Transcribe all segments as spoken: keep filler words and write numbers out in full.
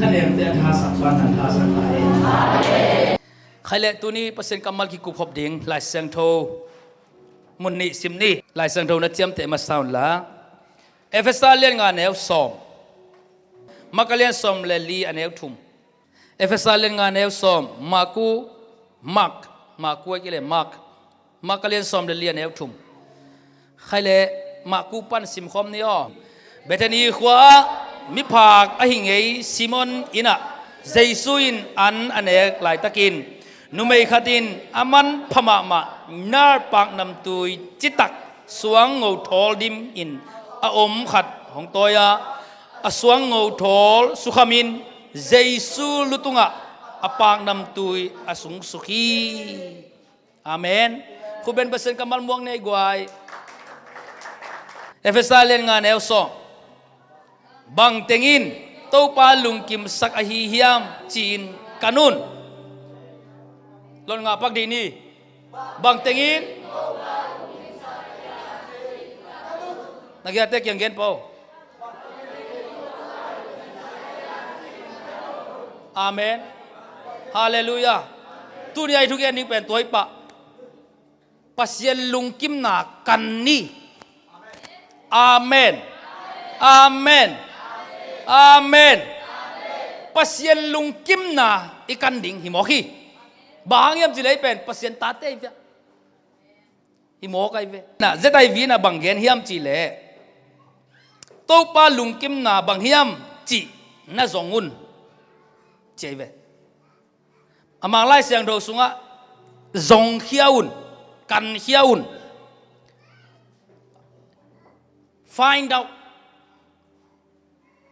Thanemte a thasak pan an thasak lai. Khai le tuni Pasian kammal kikup khop ding Lai Siangtho mun nih sim ni. Lai Siangtho na ciamteh masa un la. Efesa lian nga neu sawm. Maka lian sawm le li a neu thum. Efesa lian nga neu sawm, Maku, Mak, Maku a kile Mak. Maka lian sawm le li a neu thum. Khai le Maku pan simkhawm ni aw. Bethani khua-ah miphak ahi ngei Simon innah Jesu in an a nek laitakin numei khat in a manpha mahmah nar paknamtui citak suang ngo thawl dim in a om khat hong tawi a, a suang ngo thawl sukhamin Jesu lutungah a paknamtui a sungsuk hi. Amen. Khuben Pasian kammal muak nei guai. Efesa lian nga neu sawm. Bang tengin Topa lungkimsak ahi hiam ci-in kan un. Lon nga pak dih ni. Bang tengin. Na giate kiang gen paw. Amen. Halleluiah. Tuni a i thugen ding pen tua hi pah. Pasian lungkimna kan ni. Amen. Amen. Amen. Pasian lungkimna i kan ding hi mawk hi. Bang hang hiam ci le i pen Pasian tate i ve. Hi mawk ai ve. Na, Z I V na bang gen hiam ci le, Topa lungkimna bang hiam ci na zong un ci ai ve. A Mang Lai Siangtho sungah zongkhia un, kankhia un. Find out.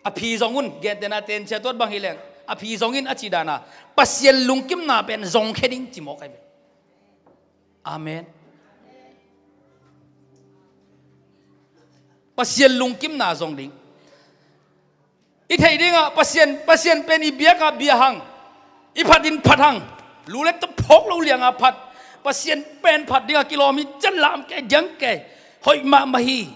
A phi zong un, gentehna tenchia tuat bang hi leng a phi zong in a ci dana Pasian lungkimna pen zongkhia ding ci mawk ai ve. Amen. Pasian lungkimna zong ding. I theih dingah Pasian, Pasian pen i biakah bia hang, i phat in phat hang, lu le taphawk lo liangah phat. Pasian pen phat dingah kilawm hi, cian lam kei diang kei. Hoih mahmah hi.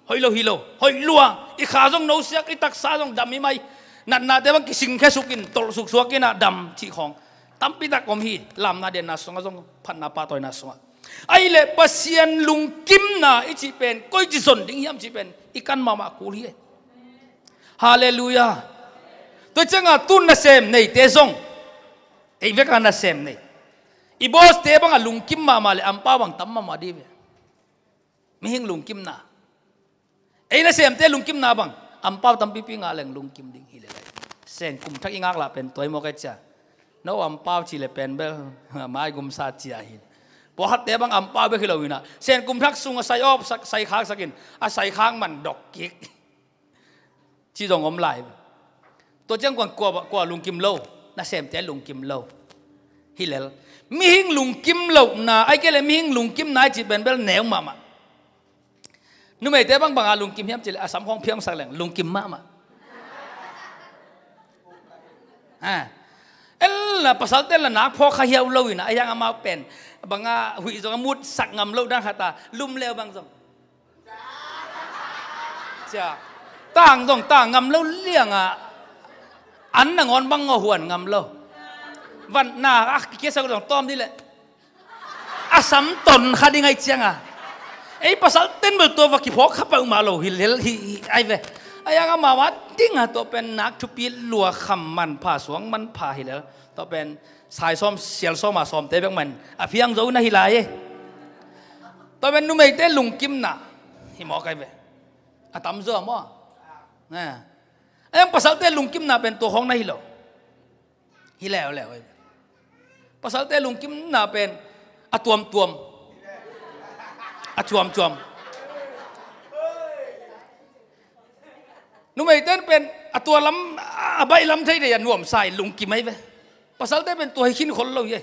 Hoih lo hi lo, hoih lua. I kha zong nosiak, i taksa zong dam hi mai. Natnate bang kisingkhia sukin tolh suksuak inah dam cih khawng tampitak om hi. Lamna denna sungah zong, phatna pahtawina sungah. Ahih leh Pasian lungkimna i cih pen koici zon ding hiam cih pen i kan mahmah kul hi. Halleluiah. Tua ciangah tu nasem neite zong, ei vekah nasem nei, i bawste bangah lungkim mahmah le ampau bang tam mahmah dih ve. Mihing lungkimna. Ei nasemte lungkimna bang, ampau tampipi ngah leng lungkim ding hi le lai. Sengkum thak i ngaklah pen tua hi mawk ai cia. No ampau ci le pen bel mai gumsa cia hin. Pawlkhatte bang ampau bek hi lo hinah, sengkum thak sung a sai awp sak, sai khak sakin a sai khak man dok kik. Ci zong om lai. Tua ciang kuan kua, kua lungkim lo, nasemte lungkim lo. Hi lel. Mihing lungkim lohna ai kei le mihing lungkimna ai cih pen bel neu mahmah. Numeite bang banga lungkim hiam cih le a sam khawng phiangsak leng lungkim mahmah. Ha. El la, pasalte la nak phawk kha hiau lo in a, a hiang amau pen banga huih zong a mutsak ngam lo dan khat a, lum leu bang zong. Cia, tang zong tang ngam lo liang a, an nangawn bang ngaw huan ngam lo. Van na a kikiasak zong tawm dih leh a sam ton kha ding ai ciang a, ei pasal ten bel tua va kiphawk kha peuhmah lo hi lel hi, hi ai ve. A hiang amau a ding a tua pen nak thupi lua kham manpha suang manpha hi lel. Tua pen sai sawm sial sawm a sawmte bek man a phiang zo na hi lai e. Tua pen numeite lungkimna hi mawk ai ve. A tam zaw maw? A hiang pasalte lungkimna pen tua khawng na hi lo. Hi leuleu e. Pasalte lungkimna pen a tuamtuam, a cuamcuam. Numeite pen a tua lam, a baih lam thei thei a nuamsa in lungkim ai ve. Pasalte pen tua hi khin khol lo hi e.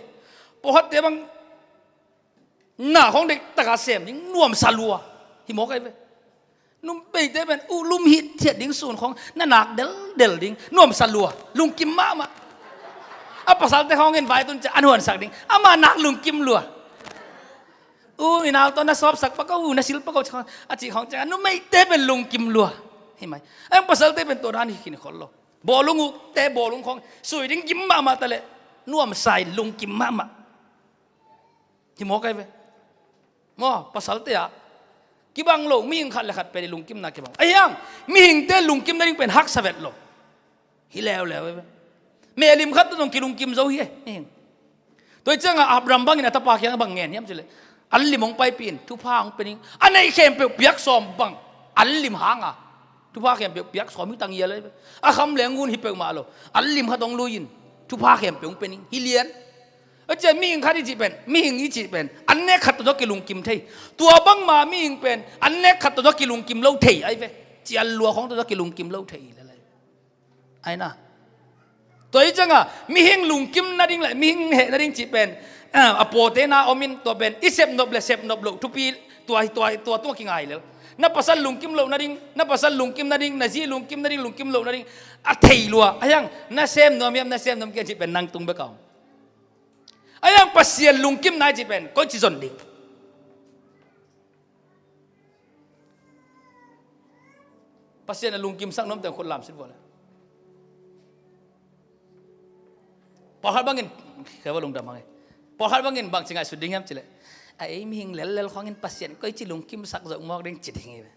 Pawlkhatte bang na khawng deih taka sem ding nuamsa lua hi mawk ai ve. Numeite pen uh lum hit thiat ding sun khawng na nak deldel ding nuamsa lua, lungkim mahmah. A pasalte khawng in vai tun ciang an huansak ding ama nak lungkim lua. Uh, i nau tawh na sawpsak pak uh, na sil pak uh, a cih khawng ciang a numeite pen lungkim lua hi mai. A hiang pasalte pen tua dan hi khin khol lo. Bawlung uh te bawlung khawng sui ding gim mahmah ta leh nuamsa in lungkim mahmah. Hi mawk ai ve. Maw, pasalte ah kibang lo, mihing khat le khat pen i lungkimna kibang. A hiang mihingte lungkim nading pen haksa vet lo. Hi leuleu ai ve. Mehlim khat tawh zong kilungkim zo hi e, mihing. Tua hi ciang a Abraham bangin a tapa kiang bang ngen hiam cih leh, an lim hong paipih in, thupha hong pia ning, a neih khempeuh piak sawm bang an lim hang a, thupha khempeuh piak sawm hi tang hi a lai ve. A kham leng ngun hi peuhmah lo, an lim khat hong lui in, thupha khempeuh hong pia ning hi lian. A cia mihing khat i cih pen, mihing i cih pen an nek khat tawh zong kilungkim thei. Tua bangma mihing pen an nek khat tawh zong kilungkim lo thei ai ve. Cial lua khawng tawh zong kilungkim lo thei le lai. Ai na. Tua hi ciang a mihing lungkim nading le mihing heh nading cih pen, a, a pawte na om in tua pen i sepnop le sepnop loh thupi tua, tua, tua tung a kingai lel. Na pasal lungkim loh nading, na pasal lungkim nading, na zi lungkim nading, lungkim loh nading a thei lua. A hiang na sem nuam hiam, na sem nuam kiam cih pen nang tung bek a om. A hiang Pasian lungkimna i cih pen koici zon ding? Pasian a lungkimsak nuam teng khut lamsit vua le. Pawlkhat bangin, khe va lungdam hang e. Pawlkhat bangin bang ci ngaihsut ding hiam cih leh, a ei mihing lellel khawngin Pasian koici lungkimsak zo mawk ding ci ding hi ve.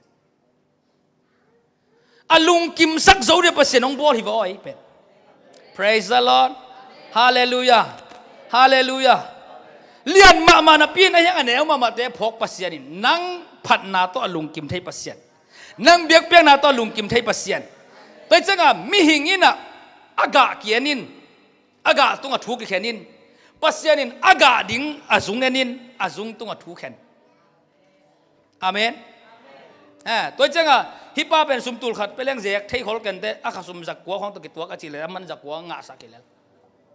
A lungkimsak zo ding Pasian hong bawl hi va awi pen. Praise the Lord. Hallelujah. Hallelujah. Lian mahmah napi in a hiang a neu mahmahte phawk Pasian in nang phatna tawh a lungkim thei Pasian. Nang biakpiakna tawh a lungkim thei Pasian. Tua hi ciang a mihing in a, a gah kian in, a gah tung a thu kikhen in, Pasian in a gah ding a zung en in, a zung tung a thu khen. Amen. Eh, tua hi ciang a, hih pa pen sum tul khat pia leng zek thei khol kei inteh, a khasum zakua khawng tawh kituak a cih leh, a man zakua ngahsak hi lel.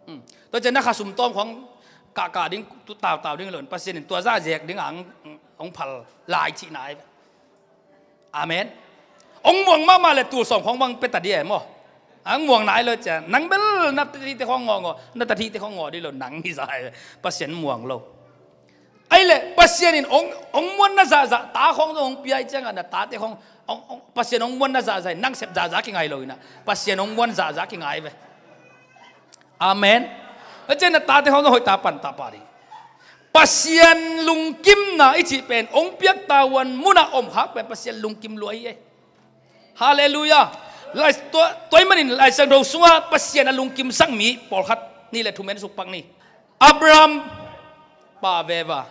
Hmm. Tua ciang na khasum tawm khawng kahkah ding, tu tautau ding lo in, Pasian in tua zah zek ding a hong, hong phal lai cihna ai ve. Amen. Hong muang mahmah leh tul sawm khawng bang pia ta dih e maw. Hong muang nai lo ciang, nang bel na tathite khawng ngawh ngawh, na tathite khawng ngawh dih lo, nang hi zah ai ve. Pasian muang lo. Ahih leh Pasian in hong, hong muanna zahzah ta khawng zong hong pia ahih ciangin na tate khawng, hong, hong, Pasian hong muanna zahzah in nang sep zahzah kingai lo in ah, Pasian hong muan zahzah kingai ve. Amen. Ahih ciangin na tate khawng zong hoih ta pan ta pah ding. Pasian lungkimna i cih pen hong piak tavuan munah om khak pen Pasian lungkim lua hi e. Halleluiah. Lai, tua, tua ahih manin Lai Siangtho sungah Pasian a lungkimsak mi pawlkhat nih leh thum en suk pak ni. Abraham pa veva.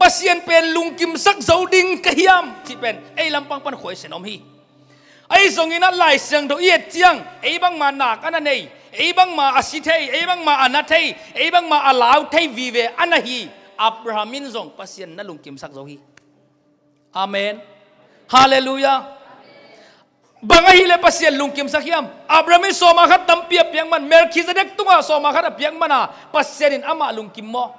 Pasian pen lungkimsak zo ding ka hiam cih pen ei lampang pan khuaisian om hi. Ahi zongin ah Lai Siangtho i et ciang, ei bangma nak a na nei, ei bangma a si thei, ei bangma a na thei, ei bangma a lau thei vive a na hi Abraham in zong Pasian na lungkimsak zo hi. Amen. Halleluiah. Bang ahih leh Pasian lungkimsak hiam? Abraham in sawma khat tampi a piak man, Melkhizedek tungah sawma khat a piak man a, Pasian in amah lungkim maw?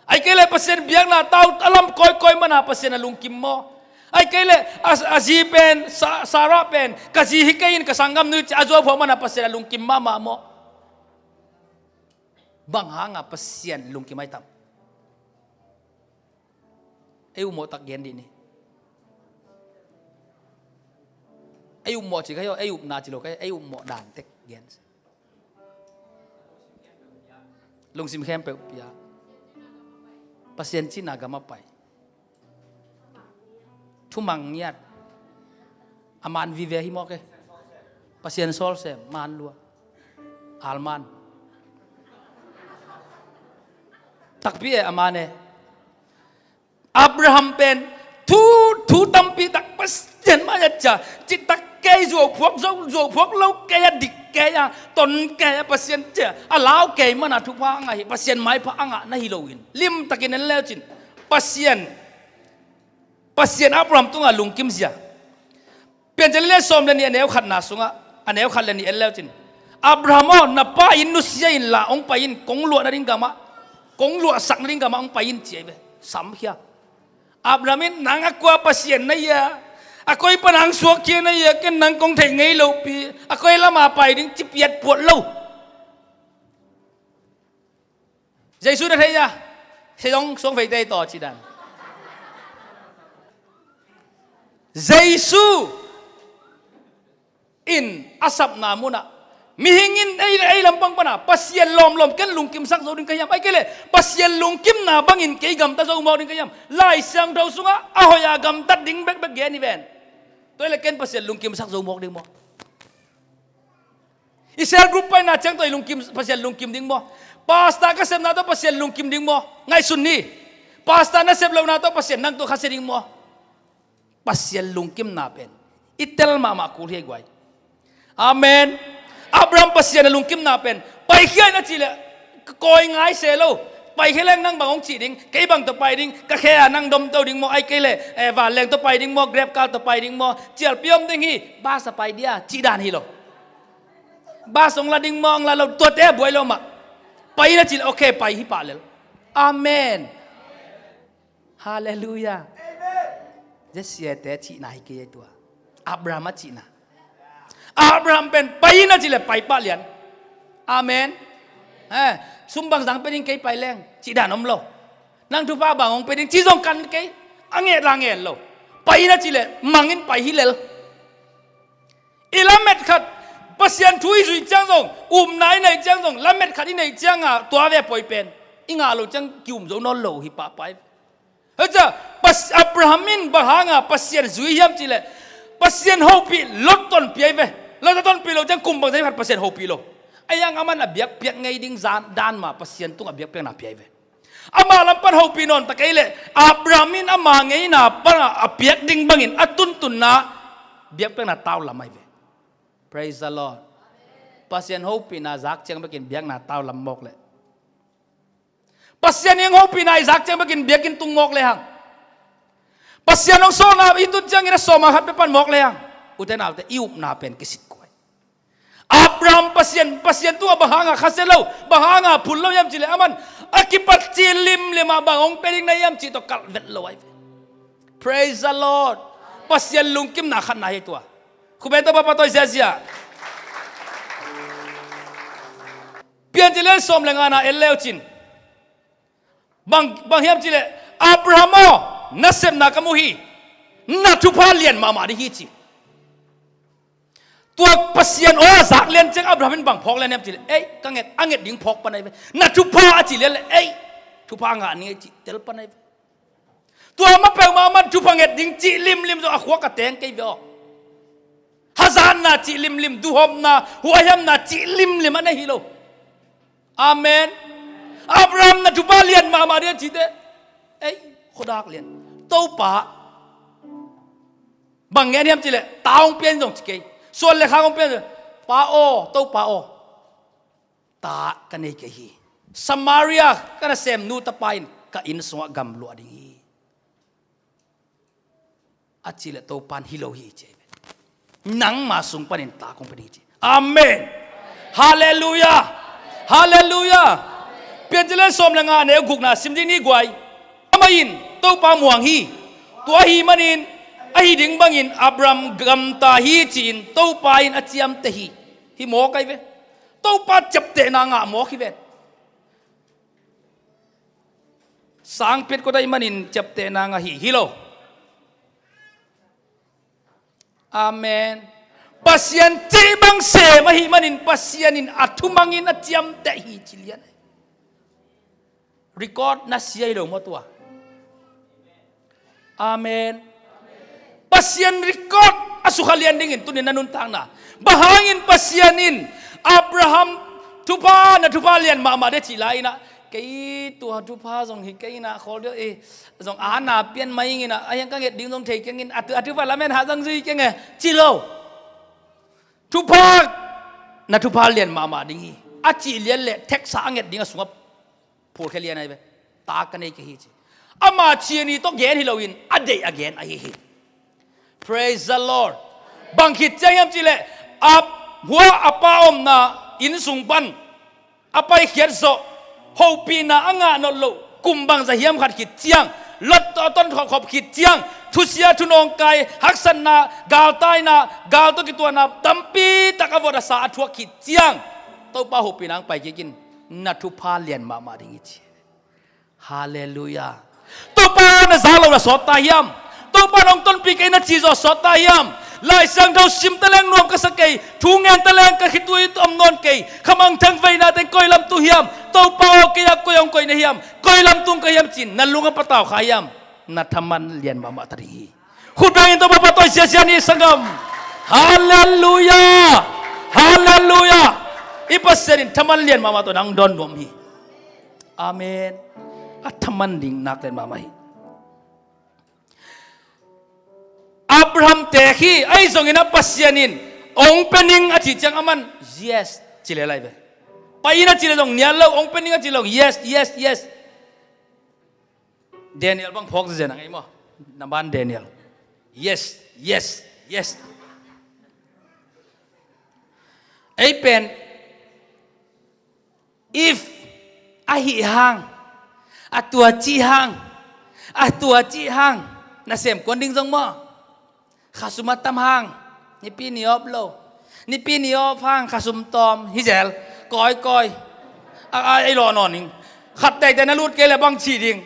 Ahih kei leh Pasian biakna tau a lam kawikawi man a, Pasian a lungkim maw? Ahih kei leh a, a zi pen, Sa-, Sarah pen, ka zi hi kei in ka sanggamnu hi ci a zuau phuak man a, Pasian a lungkim mahmah maw? Bang hanga Pasian lungkim ai tam? Ei upmawh tak gen dih ni. Ei upmawh ci ka hi aw, ei upna ci lo ka hi, ei upmawh dan tek gen. Lungsim khempeuh pia. Pasian cina gam a pai. Thumang ngiat. A man vive hi mawk e. Pasian sawlsem man lua. Alman. Takpi e a man e. Abraham pen thu, thu tampi tak Pasian mai a cia, citak kei zuau phuak, zuau, zuau phuak lo kei a dik kei a, ton kei a Pasian cia, a lau kei mana thupha a ngah hi, Pasian maipha a ngah na hi loin. Limtakin en leucin. Pasian, Pasian Abraham tunga lungkim zia. Piancil le sawm le nih a neu khatna sungah, a neu khat le nih en leucin. Abraham aw, na pa inn nusia inla hong pai in, kong luah nading gamah, kong luahsak nading gamah hong pai in ci ahi ve. Samkhia. Abraham in nang a kua Pasian na hia, a koi pan hong suakkhia na hia, ken nang kong theih ngei lopi, a koi lama pai ding ci piat puat lo. Jesu na thei a, thei dong suang veite taw ci dan. Jesu in a sapna munah mihing in ei le ei lampang pana Pasian lawmlawm ken lungkimsak zo ding ka hiam? Ai kei le Pasian lungkimna bangin kei gamta zo mawk ding ka hiam? Lai Siangtho sungah a hoih a gamtat ding bekbek gen hi ven. Tua hi le ken Pasian lungkimsak zo mawk ding maw? I cell group paina ciang tawh i lungkim, Pasian lungkim ding maw? Pastor ka sepna tawh Pasian lungkim ding maw? Ngaihsun ni. Pastor na sep lohna tawh Pasian nang tawh khasia ding maw? Pasian lungkimna pen i tel mahmah kul hi ei guai. Amen. Abraham Pasian a lungkimna pen paikhia in a cih leh ka kawi ngai se lo. Paikhia leng nang bang hong cih ding, kei bang tawh pai ding, ka khe a nang domto ding maw, ai kei leh, eh, vanleng tawh pai ding maw, grab car tawh pai ding maw, cialpi om ding hi, bus a pai dia, cih dan hi lo. Bus hong la ding maw, hong la lo, tuate a buai lo mah. Pai in a cih leh, okay, pai hi pah lel. Amen. Halleluiah. Zesiate cihna hi kei ei tua. Abraham a cihna. Abraham pen pai in a cih leh pai pah lian. Amen. Eh, sum bangzang pia ding kei pai leng cih dan om lo. Nang thupha bang hong pia ding cih zong kan kei. A nget la ngen lo. Pai in a cih leh mang in pai hi lel. I lamet khat Pasian thu i zuih ciang zong, upna i neih ciang zong, lamet khat i neih cianga tua ve poi pen i ngah lo ciang kium zo nawn lo hi pahpah hi. Hei cia, Pas-, Abraham in bang hanga Pasian zui hiam cih leh Pasian hopih Lot tonpih ahi ve. Lot a tonpih loh ciang kum bangzah khat Pasian hopih lo. Ahi hang aman a biakpiak ngei ding zan dan ma Pasian tungah biakpiakna pia ahi ve. Ama lam pan hopih nawn tak ei leh Abraham in ama ngeina pana a piak ding bangin a tuntunna biakpiakna tau lam ahi ve. Praise the Lord. Pasian hopihna zak ciang bekin biakna tau lam mawk leh Pasian ing hopihna i zak ciang bekin biakinn tung mawk le hang. Pasian hong sawlna i tun ciangin a sawma khat pia pan mawk le hang. Ute naute i upna pen kisit kuai. Abraham Pasian, Pasian tungah bang hanga khasia lo, bang hanga phul lo hiam cih leh aman a kipat cih limlim ah bang hong pia ding na hiam cih tawh kalh vet lo ahi ve. Praise the Lord. Pasian lungkimna khatna hi tua. Khuben tawh papa tawi ziazia. Piancil le sawm le ngana en leucin. Bang, bang hiam cih leh, Abraham aw, na sepna ka mu hi. Na thupha lian mahmah ding hi ci. Tua Pasian aw a zak lian ciang Abraham in bang phawk lian hiam cih leh, ei, ka nget, a nget ding phawk pan ahi ve. Na thupha a ci lian leh, ei, thupha ngah ning ei ci tel pan ahi ve. Tua ma peuhmah man thupha nget ding cih limlim zong a khuak a teng kei ve aw. Hazatna cih limlim, duhopna, huaihamna cih limlim a nei hi lo. Amen. Abraham na thupha lian mahmah ding a cite. Ei, khuadak lian. Topa. Bang ngen hiam cih leh, ta hong pia in zong ci kei. Suan le khak hong pia in zong. Pa aw, Topa aw. Ta ka nei kei hi. Samaria ka nasem nu tapa in ka inn sungah gamluah ding hi. A cih leh Topan hi lo hi ci ahi ve. Nangma sung panin ta kong pia ding hi ci. Amen. Halleluiah. Halleluiah. Piancil le sawm le nga a neu gukna sim ding ni guai. Amah in Topa muang hi. Tua ahi manin ahi ding bangin Abraham gamta hi ci-in Topa in a ciamteh hi. Hi mawk ahi ve. Topa ciaptehna ngah mawk hi ven. Sangpiat kua ahih manin ciaptehna ngah hi, hi lo. Amen. Pasian cih bang sem ahih manin Pasian in a thumangin a ciamteh hi ci lian. Record na sia hi lo maw tua? Amen. Pasian record a sukha lian dingin tunin na nuntakna. Bang hangin Pasian in Abraham thupha, na thupha lian mahmah de cih lai-in ah, kei tua thupha zong hi kei in ah, khawl deuh e, zong a na pian mai ing in ah, a hiang ka nget ding zong thei keng in, a thu, a thupha lamen hah zong zui keng e, ci lo. Thupha, na thupha lian mahmah ding hi, a cih lian le theksa a nget ding a sungah phulkhia lian ahi ve. Ta ka nei ka hi ci. Ama ciani tawh gen hi loin a deih a gen ahi hi. Praise the Lord. Bang khit ciang hiam cihleh, a hua a pa omna inn sung pan a paikhiat zawh, hopihna a ngah nawn loh kum bangzah hiam khat khit ciang, Lot tawh a ton khopkhop khit ciang, thusia thunawngkai, haksatna, galtaina, gal tawh kituahna tampi tak a vot a sa a thuak khit ciang, Topa hopihna hong pai kik in, na thupha lian mahmah ding hi ci. Halleluiah. Topa na za lo na sawt ta hiam? Topa nong tonpih kei na ci zawh sawt ta hiam? Lai Siangtho sim taleng nuam ka sa kei, thu ngen taleng ka khitui om nawn kei, khamangthang veina teng koi lam tung hiam? Topa aw, kei a koi hong koih na hiam? Koi lam tung ka hiam ci-in na lung a patau kha hiam? Na thaman lian mahmah ta ding hi. Khut bengin Topa pahtawi siasia ni sanggam. Halleluiah. Halleluiah. I Pasian in thaman lian mahmah tawh nang dawn nuam hi. Amen. A thaman ding nak lian mahmah hi. Abraham teek hi, ahi zongin a Pasian in hong pia ning a cih ciang aman yes ci lel lai ve. Pai in a cih leh zong nial lo, hong pia ning a cih leh zong yes, yes, yes. Daniel bang phawk zezen a ngei maw? Na ban Daniel. Yes, yes, yes. Ei pen, if, ahih hang, a tua cih hang, a tua cih hang, nasem kuan ding zong maw? Khasum a tam hang, Nipi ni awp lo. Nipi ni awp hang khasum tawm hi zel. Kawikawi. A, a, ei lawh nawn ing. Khat teitei na lut kei leh bang ci ding?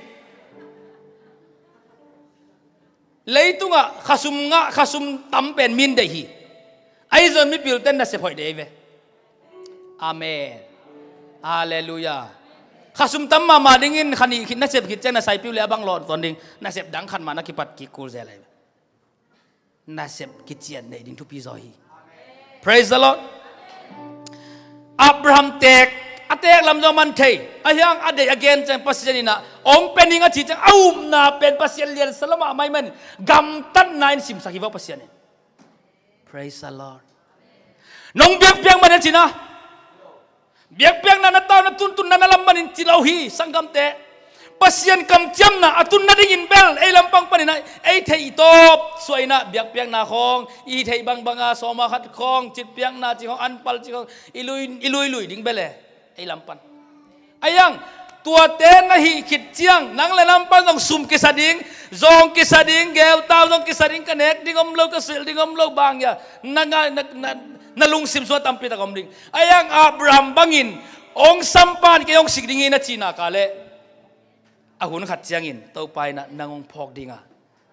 Leitungah khasum ngah, khasum tam pen min deih hi. Ahi zong mipilten nasep hoih deih ve. Amen. Halleluiah. Khasum tam mahmah dingin kha nih khit nasep khit ciang na saipiu leh a bang lawh tawn ding. Nasep dang khat mah na kipat kik kul zel ahi ve. Nasep kician neih ding thupi zaw hi. Praise the Lord. Abraham teek, a teek lam zong man thei. A hiang a deih a gen ciang Pasian in ah hong pia ning a cih ciang a upna pen Pasian liansa lam ah mai man, gamtatna in simsak hi vak Pasian in. Praise the Lord. Nong biakpiak man a cina, biakpiakna na tau na tuntunna na lam manin ci lo hi, sanggamte. Pasian kamciamna a tun nadingin bel ei lampang panin ah ei theih tawp suah in ah biakpiakna khawng, i theih bangbang a sawma khat khawng, citpiakna ci khawng, anpal ci khawng, i lui, i lui lui ding bel e, ei lam pan. A hiang, tuate na hih khit ciang nang le nang pan zong sum kisa ding, zawng kisa ding, geutau zong kisa ding, ka nek ding om lo, ka silh ding om lo, bang hia, na, na, na, na, na lungsim sungah tampi tak om ding. A hiang Abraham bangin hong sampan kei hong sik ding hi na cihna ka leh, a hun khat ciangin Topa in ah nang hong phawk ding a,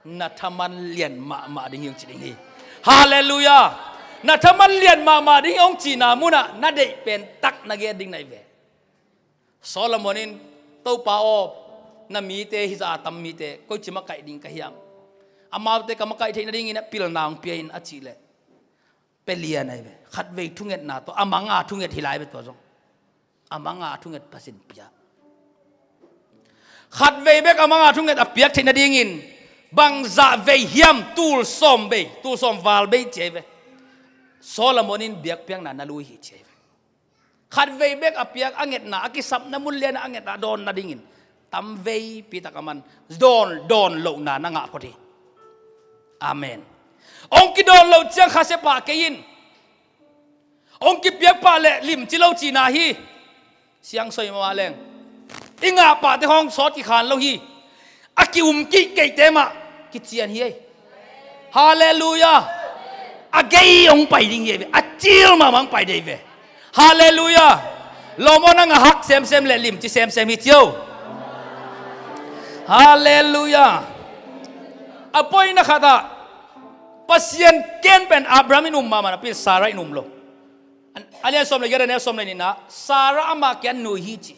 na thaman lian mahmah ding hi hong ci ding hi. Halleluiah. Na thaman lian mahmah ding hi hong cihna munah na deih pen tak na gen ding na hi ve. Solomon in, Topa aw, na mite hizah a tam mite koici makaih ding ka hiam? Amaute ka makaih theih nadingin a pilna hong pia in a cih leh, pia lian ahi ve. Khatvei thungetna tawh a manga thunget hi lai ve tua zong. A manga thunget Pasian pia. Khatvei bek a manga thunget a piak theih nadingin bangzah vei hiam? Tul sawm bei, tul sawm val bei ci ahi ve. Solomon in biakpiakna na lui hi ci ahi ve. Khatvei bek a piak, a ngetna, a kisapna mun lian a ngetna dawn nadingin tamveipi tak a man dawn, dawn lohna na ngah phot hi. Amen. Hong kidawn loh ciang khasia pah kei in. Hong kipiak pah leh limci lo cihna hi. Siang soi mah leng i ngah pahte hong sawt kikhan lo hi. A ki-um kik keite mah kician hi ei. Halleluiah. A gei hong pai ding hi ei ve. A cil mahmah hong pai ding hi ve. Halleluiah. Lawm aw, nang a hak semsem le limci semsem hi cio. Halleluiah. A poina khatah Pasian ken pen Abraham in um mahmah napi Sarah in um lo. A lian sawm le giat a neu sawm le nihna Sarah amah kiang nui hi ci.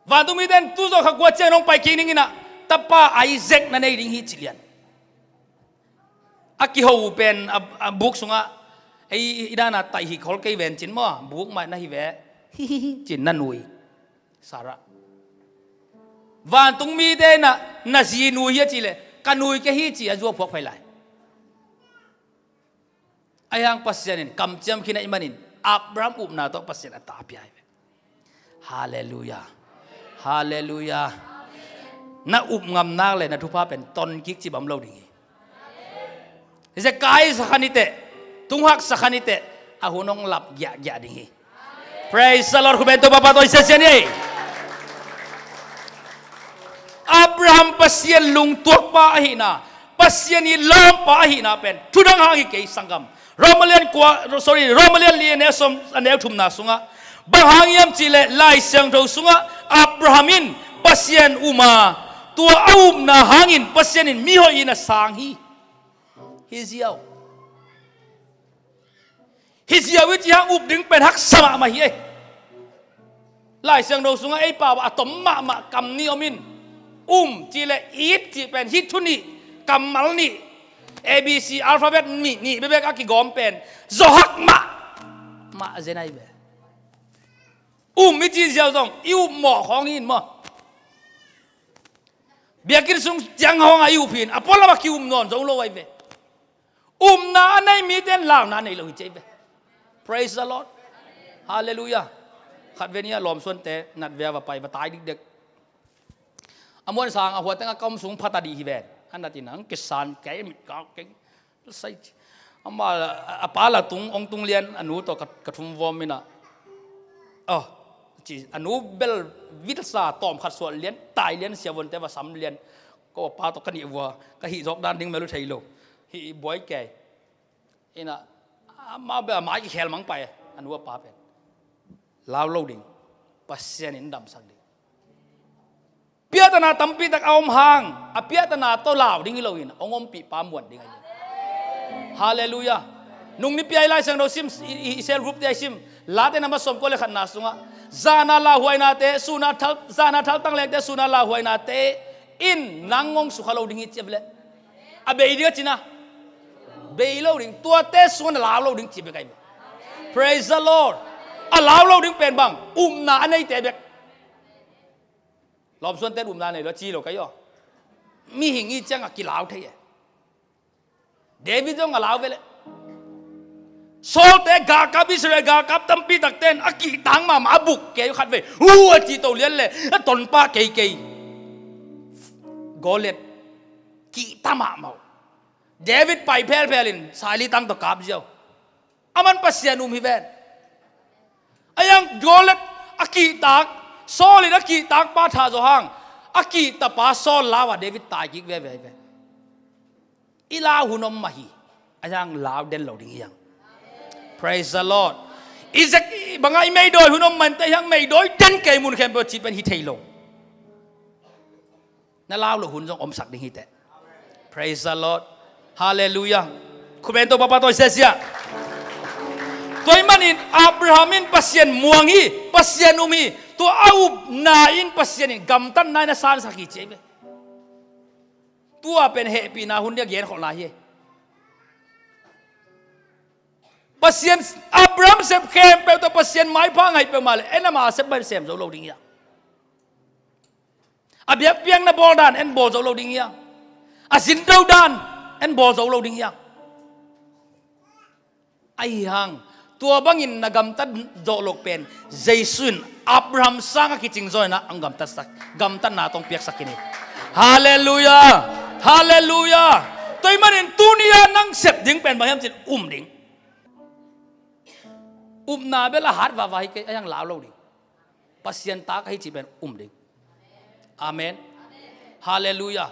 Vantungmite in tu zawh kha kua ciang hong pai kik ning inah tapa Isaac na nei ding hi ci lian. A kiho uh pen a buk sungah ei i dana taih hi khol kei ven cin maw, buk mah na hi ve hi hi hi cin na nui Sarah. Vantungmite inah na zi nui hi a cih leh ka nui kei hi ci a zuak phuak phai lai. Ahi hang Pasian in kamciam khin ahih manin Abraham upna tawh Pasian a ta pia hi ve. Halleluiah. Halleluiah. Na up ngam nak le na thupha pen ton kik ci bang lo ding hi. Hi se kai sa khan hi teh, tunghak sa khan hi teh, a hun hong lap giahgiah ding hi. Praise the Lord. Khuben to papa to i sesian hi. Abraham Pasian lungtuakpa ahihna, Pasian i lawmpa ahihna pen thudang hang hi kei sanggam. Roma lian kua, sorry, Roma lian li a neu sawm a neu thumna sungah bang hang hiam cihleh Lai Siangtho sungah Abraham in Pasian um a, tua a upna hangin Pasian in mihoih in a sang hi. Hi ziau. Hi ziau i ci hang up ding pen haksa mahmah hi ei. Lai Siangtho sungah ei pau a tom mahmah kam nih om in, um cih le it cih pen hi thu nih, kammal nih, A B C alphabet nih, nih bekbek a kigawm pen zawhak mahmah zen ahi ve. Um i ci ziau zong i up mawh khawng hi in maw. Biakinn sung ciang hawng a i up hi in a pualam a ki-um nawn zo lo ahi ve. Upna a nei mite in launa a nei lo hi ci ahi ve. Praise the Lord. Halleluiah. Khat ve ni a lawmsuante nat ve a va pai va tai dikdek. A muan sang a hua teng a ka om sung phat a dih hi ven. A nat in ang kisan kei mit kau keng. Sai ci. Ama a pa la tung ong tung lian a nu tawh ka, ka thum vawm inah. Oh, ci a nu bel vilsa tawm khat suah lian tai lian siavonte va sam lian. Ko a pa tawh ka nih vua ka hih zawk dan ding melu thei lo. Hih buai kei. Inah ama bel a mai kikhel mang pai a nu a pa pen. Lau lo ding. Pasian in damsak ding. Piatana tampi tak a om hang a piatana tawh lau ding hi loin a hong ompih pa muan ding ahi. Halleluiah. Nung nipi a i Lai Siangtho sim i, i, i cell group te a i sim Late na ma sawm kua le khatna sungah zana lauhuainate suna thal, zana thaltang lekte suna lauhuainate in nang hong sukha lo ding hi ci a veleh a bei ding a cina bei lo ding tuate sungah na lau lo ding ci bek ahi. Praise the Lord. A lau lo ding pen bang upna a neite bek. Lawmsuante upna nei lo a ci lo ka hi aw. Mihing i ciangah kilau thei e. David zong a lau veleh. Sawlte galkap Israel galkap tampi takte in a kihtak mahmah a buk kei uh khat vei. Hu a ci to lian le a tonpa keikei. Goliat kihta mahmah uh. David pai phelphel in saili tang tawh kap ziau. Aman Pasian um hi ven. A yang Goliat a kihtak Saul in a kihtak pa tha zawh hang a kihta pa Saul lau a David tai kik veve hi ven. I lau hun om mah hi. A yang lau den lo ding hi hang. Praise the Lord. I zek bangah i meidawi hun om mah in teh hi hang meidawi den kei mun khempeuh ci pen hi thei lo. Na lau lo hun zong omsak ding hi teh. Praise the Lord. Halleluiah. Khuben to papa to i sia sia. Tua i manin Abraham in Pasian muang hi, Pasian um hi. Tua a upna in Pasian in gamtatna in a sansak hi ci ahi ve. Tua pen hehpihna hun dia genkholhna hi. Pasian Abraham sep khempeuh tawh Pasian maipha ngaih peuhmah le en ama sep bai sem zo lo ding hi a. A biakpiakna bawl dan en bawl zo lo ding hi a. A zin do dan en bawl zo lo ding hi a. Ahi hang tua bangin na gamtat zawh loh pen Jesu in Abraham sang a kicing zaw inah ang gamtatsak, gamtatna tawh piaksak hi ni. Halleluiah. Halleluiah. Tua i manin tuni a nang sep ding pen bang hiam cin um ding. Upna bel a hat vava hi kei a yang lau lo ding. Pasian ta ka hi cih pen um ding. Amen. Halleluiah.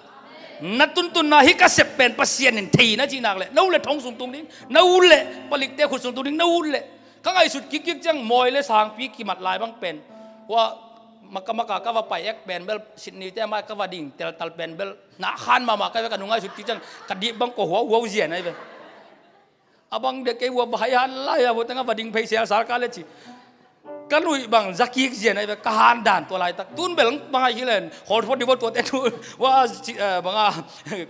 Na tuntunna hi ka sep pen Pasian in thei na cih nak leh na ut leh thong sung tung ding, na ut leh palikte khut sung tung ding, na ut leh ka ngaihsut kikkik ciang mawi le sangpi kimat lai bang pen hua Maka maka ka va pai ek pen bel, Sydney te mah ka va ding teltal pen bel, na khan mahmah ka ve, ka nungai sut kik ciang ka dih bang ko huau huau zian ai ve. A bang de kei hua va hai han lai a, hua teng a va ding phei sel sal ka le ci. Ka nuih bang za kik zian ai ve, ka han dan tua laitak. Tun bel bang ai hi len, hol phot di vo tua te tu. Wa ci, eh, bang a,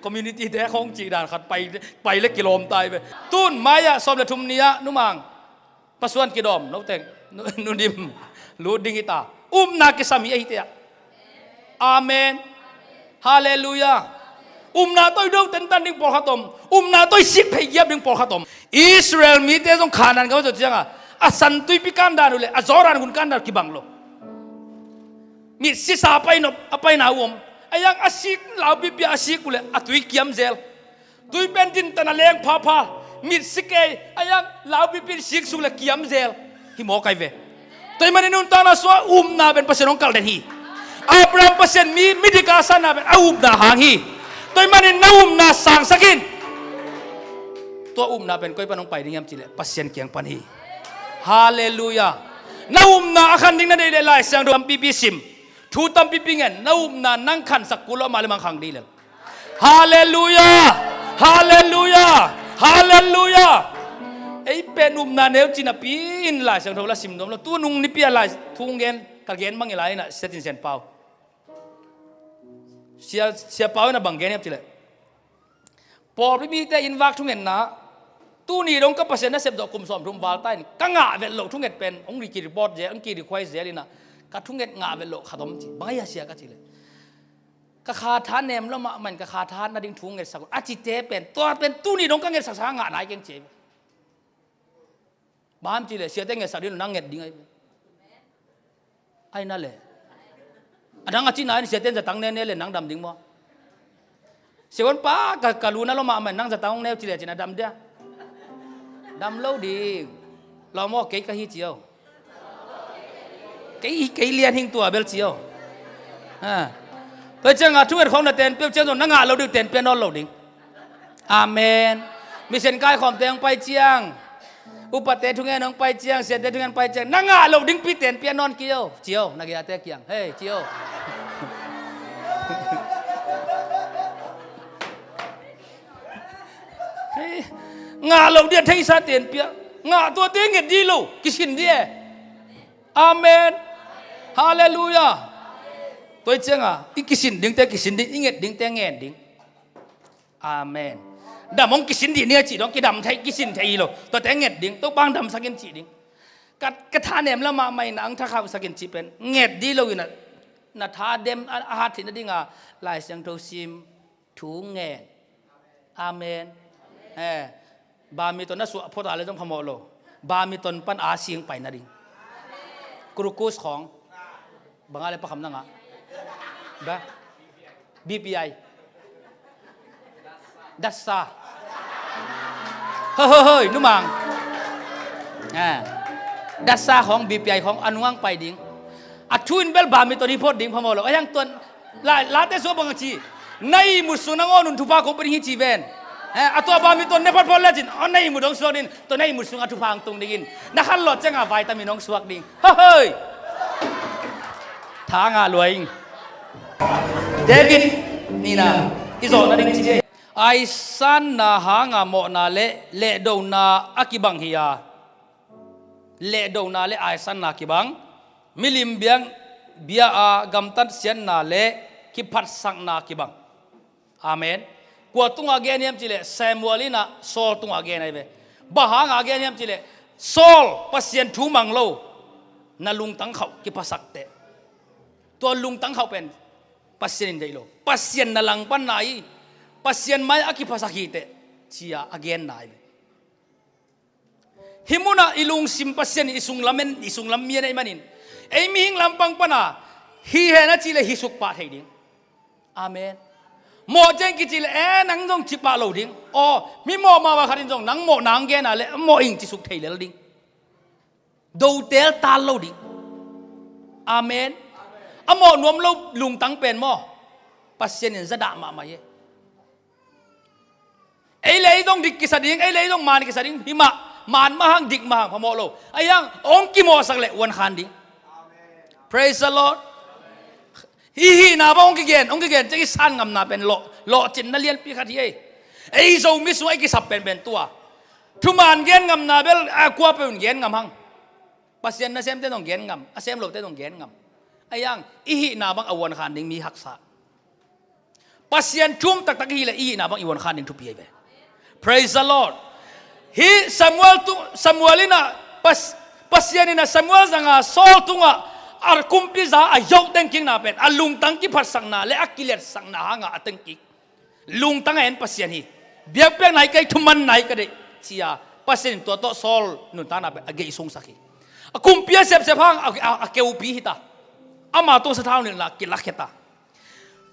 community te khong ci dan khat pai, pai le kilawm tai ve. Tun mai ah sawm le thum ni ah numang Pasuan kidawm, no teng, nu, nu dim, lut ding hi ta. Upna kisam hi ei te ah. Amen. Halleluiah. Upna tawh i do tentan ding pawlkhat om. Upna tawh i sik phei giap ding pawlkhat om. Israel mite zong Khanan gam a zawh ciangah a San Tuipi kan dan uh le a Jordan gun kan dan uh kibang lo. Mit sisa a paina, a paina uh om. A yang a sik laupipi a sik uh le a tui kiam zel. Tui pen din tana leng phapha, mit sik ei, a yang laupipi sik suk le kiam zel. Hi mawk ai ve. Tua ahih manin nuntakna sungah upna pen Pasian hong kalden hi. Abraham Pasian mi, midik a sanna pen a upna hang hi. Tua ahih manin na upna sangsak in. Tua upna pen koi pan hong pai ding hiam cih leh Pasian kiang pan hi. Halleluiah. Na upna a khan ding na deih leh Lai Siangtho tampipi sim. Thu tampipi ngen, na upna nang khansak kul lo, amah le amah hong khang ding lel. Halleluiah! Halleluiah! Halleluiah! Ei pen upna neu ci napi in Lai Siangtho la sim nuam lo. Tu nung nipi a lai thu gen, ka gen mang i lai in a Sia Tin Sian Pau. Sia, Sia Pau in a bang gen hiam cih leh, pawlpi mite inn vak thungetna, tuni dong ka Pasian nasep zawh kum sawmthum val ta in, ka ngah vet loh thunget pen hong ki report zel, hong ki request zel in a, ka thunget ngah vet loh khat om ci. Bang a hia sia ka cih leh, ka kha tha nem lo mahmah in ka kha tha na ding thu ngetsak un a cite pen, tua pen tuni dong ka ngetsaksak a ngah nai keng ci. Bang hiam cih leh siate ngetsak ding lo, nang nget ding ahi. Ahi na leh, a dang a cihna in siate in zatang nene leh nang dam ding maw? Sia Wan Pa, ka, ka lu na lo mahmah in nang zatang hong ne uh cih leh cin a dam dia? Dam lo ding. Lawm aw, kei ka hi ci o. Kei, kei lian hing tua bel ci o. Ha. Tua ciangah thunget khawng na tenpia uh ciang zong na ngah lo ding uh, tenpia nawn lo ding. Amen. Mission kaikhawmte hong pai ciang, upate thungen hong pai ciang, siate thungen pai ciang, na ngah loh dingpi tenpia nawn kei o, ci o, na geiate kiang. Hei, ci o. Hei, ngah loh ding a theisa tenpia. Ngah tuate nget ding lo, kisin ding e. Amen. Halleluiah. Tua ciangah i kisin dingte kisin ding, i nget dingte ngen ding. Amen. Dam hong kisin dih ni a cih dong, kidam thei, kisin thei hi lo. Tuate nget ding, Topa hong damsak in cih ding. Ka, ka tha nem la mahmah in a hong thakhauhsak in cih pen nget dih lo in a, na tha dem a, a hat theih nading a Lai Siangtho sim, thu ngen. Amen. Eh, badminton na suah phot a le zong phamawh lo. Badminton pan a sing pai nading. Krukus khawng. Bang a le pakham na ngah? Ba? B P I. Dasa. Hoi, hoi, hoi, numang. Ah. Dasa khawng, B P I khawng, a nungang pai ding. A thu in bel badminton hi phot ding phamawh lo. A hiang tuan, la, late sua bang a ci. Na ihmut sung nangawn un thupha kong pia ding hi ci ven. Eh, a tua badminton ne phot phot le cin. Oh, na ihmut dong suak din. Tua na ihmut sung a thupha hong tung dingin. Na khan lawh ciangah vitamin hong suak ding. Hoi! Tha ngah lua ing. David nihna i zawh nading ci hi. Aisanna hanga mawhna le lehdona a kibang hi a. Lehdona le aisanna kibang. Milim biang bia a gamtat siatna le kiphatsakna kibang. Amen. Kua tungah gen hiam cihleh, Samuel in ah Saul tungah gen ahi ve. Bang hangah gen hiam cihleh, Saul, Pasian thu mang lo, na lungtang khauh kiphasak teh. Tua lungtang khauh pen Pasian in deih lo. Pasian na langpanna hi. Pasian mai a kiphasak hi teh, ci-a a genna ahi ve. Hih munah i lungsim Pasian in i sunglam en, i sunglam mi en ahih manin, ei mihing lampang pana hih hen a cihleh hih suk pah thei ding. Amen. Mawh ciang kici leh, eh, nang zong ci pah lo ding. Aw, mi mawh mah khat in zong nang mawh nang gen a leh, mawh ing ci suk thei lel ding. Dotel tal lo ding. Amen. A mawh nuam lo lungtang pen maw, Pasian in zadah mahmah hi. Ei le ei zong dik kisa ding, ei le ei zong man kisa ding, hi mah, man mah hang, dik mah hang, phamawh lo. Ahi hang, hong kimawhsak leh uan khan ding. Praise the Lord. I hihna bang hong kigen, hong kigen ciang i san ngamna pen lawh, lawhcinna lianpi khat hi ei. Ei Zomi sungah i kisap penpen tua. Thuman gen ngamna bel a kua peuh in gen ngam hang. Pasian nasemte zong gen ngam, a sem lote zong gen ngam. Ahi hang i hihna bang a uankhan ding mi haksa. Pasian thu um taktak i hih leh i hihna bang i uankhan ding thupi ahi ve. Praise the Lord. Hih Samuel tu, Samuel in a Pas-, Pasian in a Samuel zanga Saul tungah a kumpi za a yoh tengkikna pen a lungtang kiphatsakna le a kiliatsakna hanga a tengkik. Lungtang a en Pasian hi. Biakpiakna hi kei, thumanna hi ka deih, ci-a Pasian in tua tawh Saul nuntakna pen a geihsungsak hi. A kumpi a sepsep hang a, a, a keupi hita. Ama tung sathau nilhna kilakhia ta.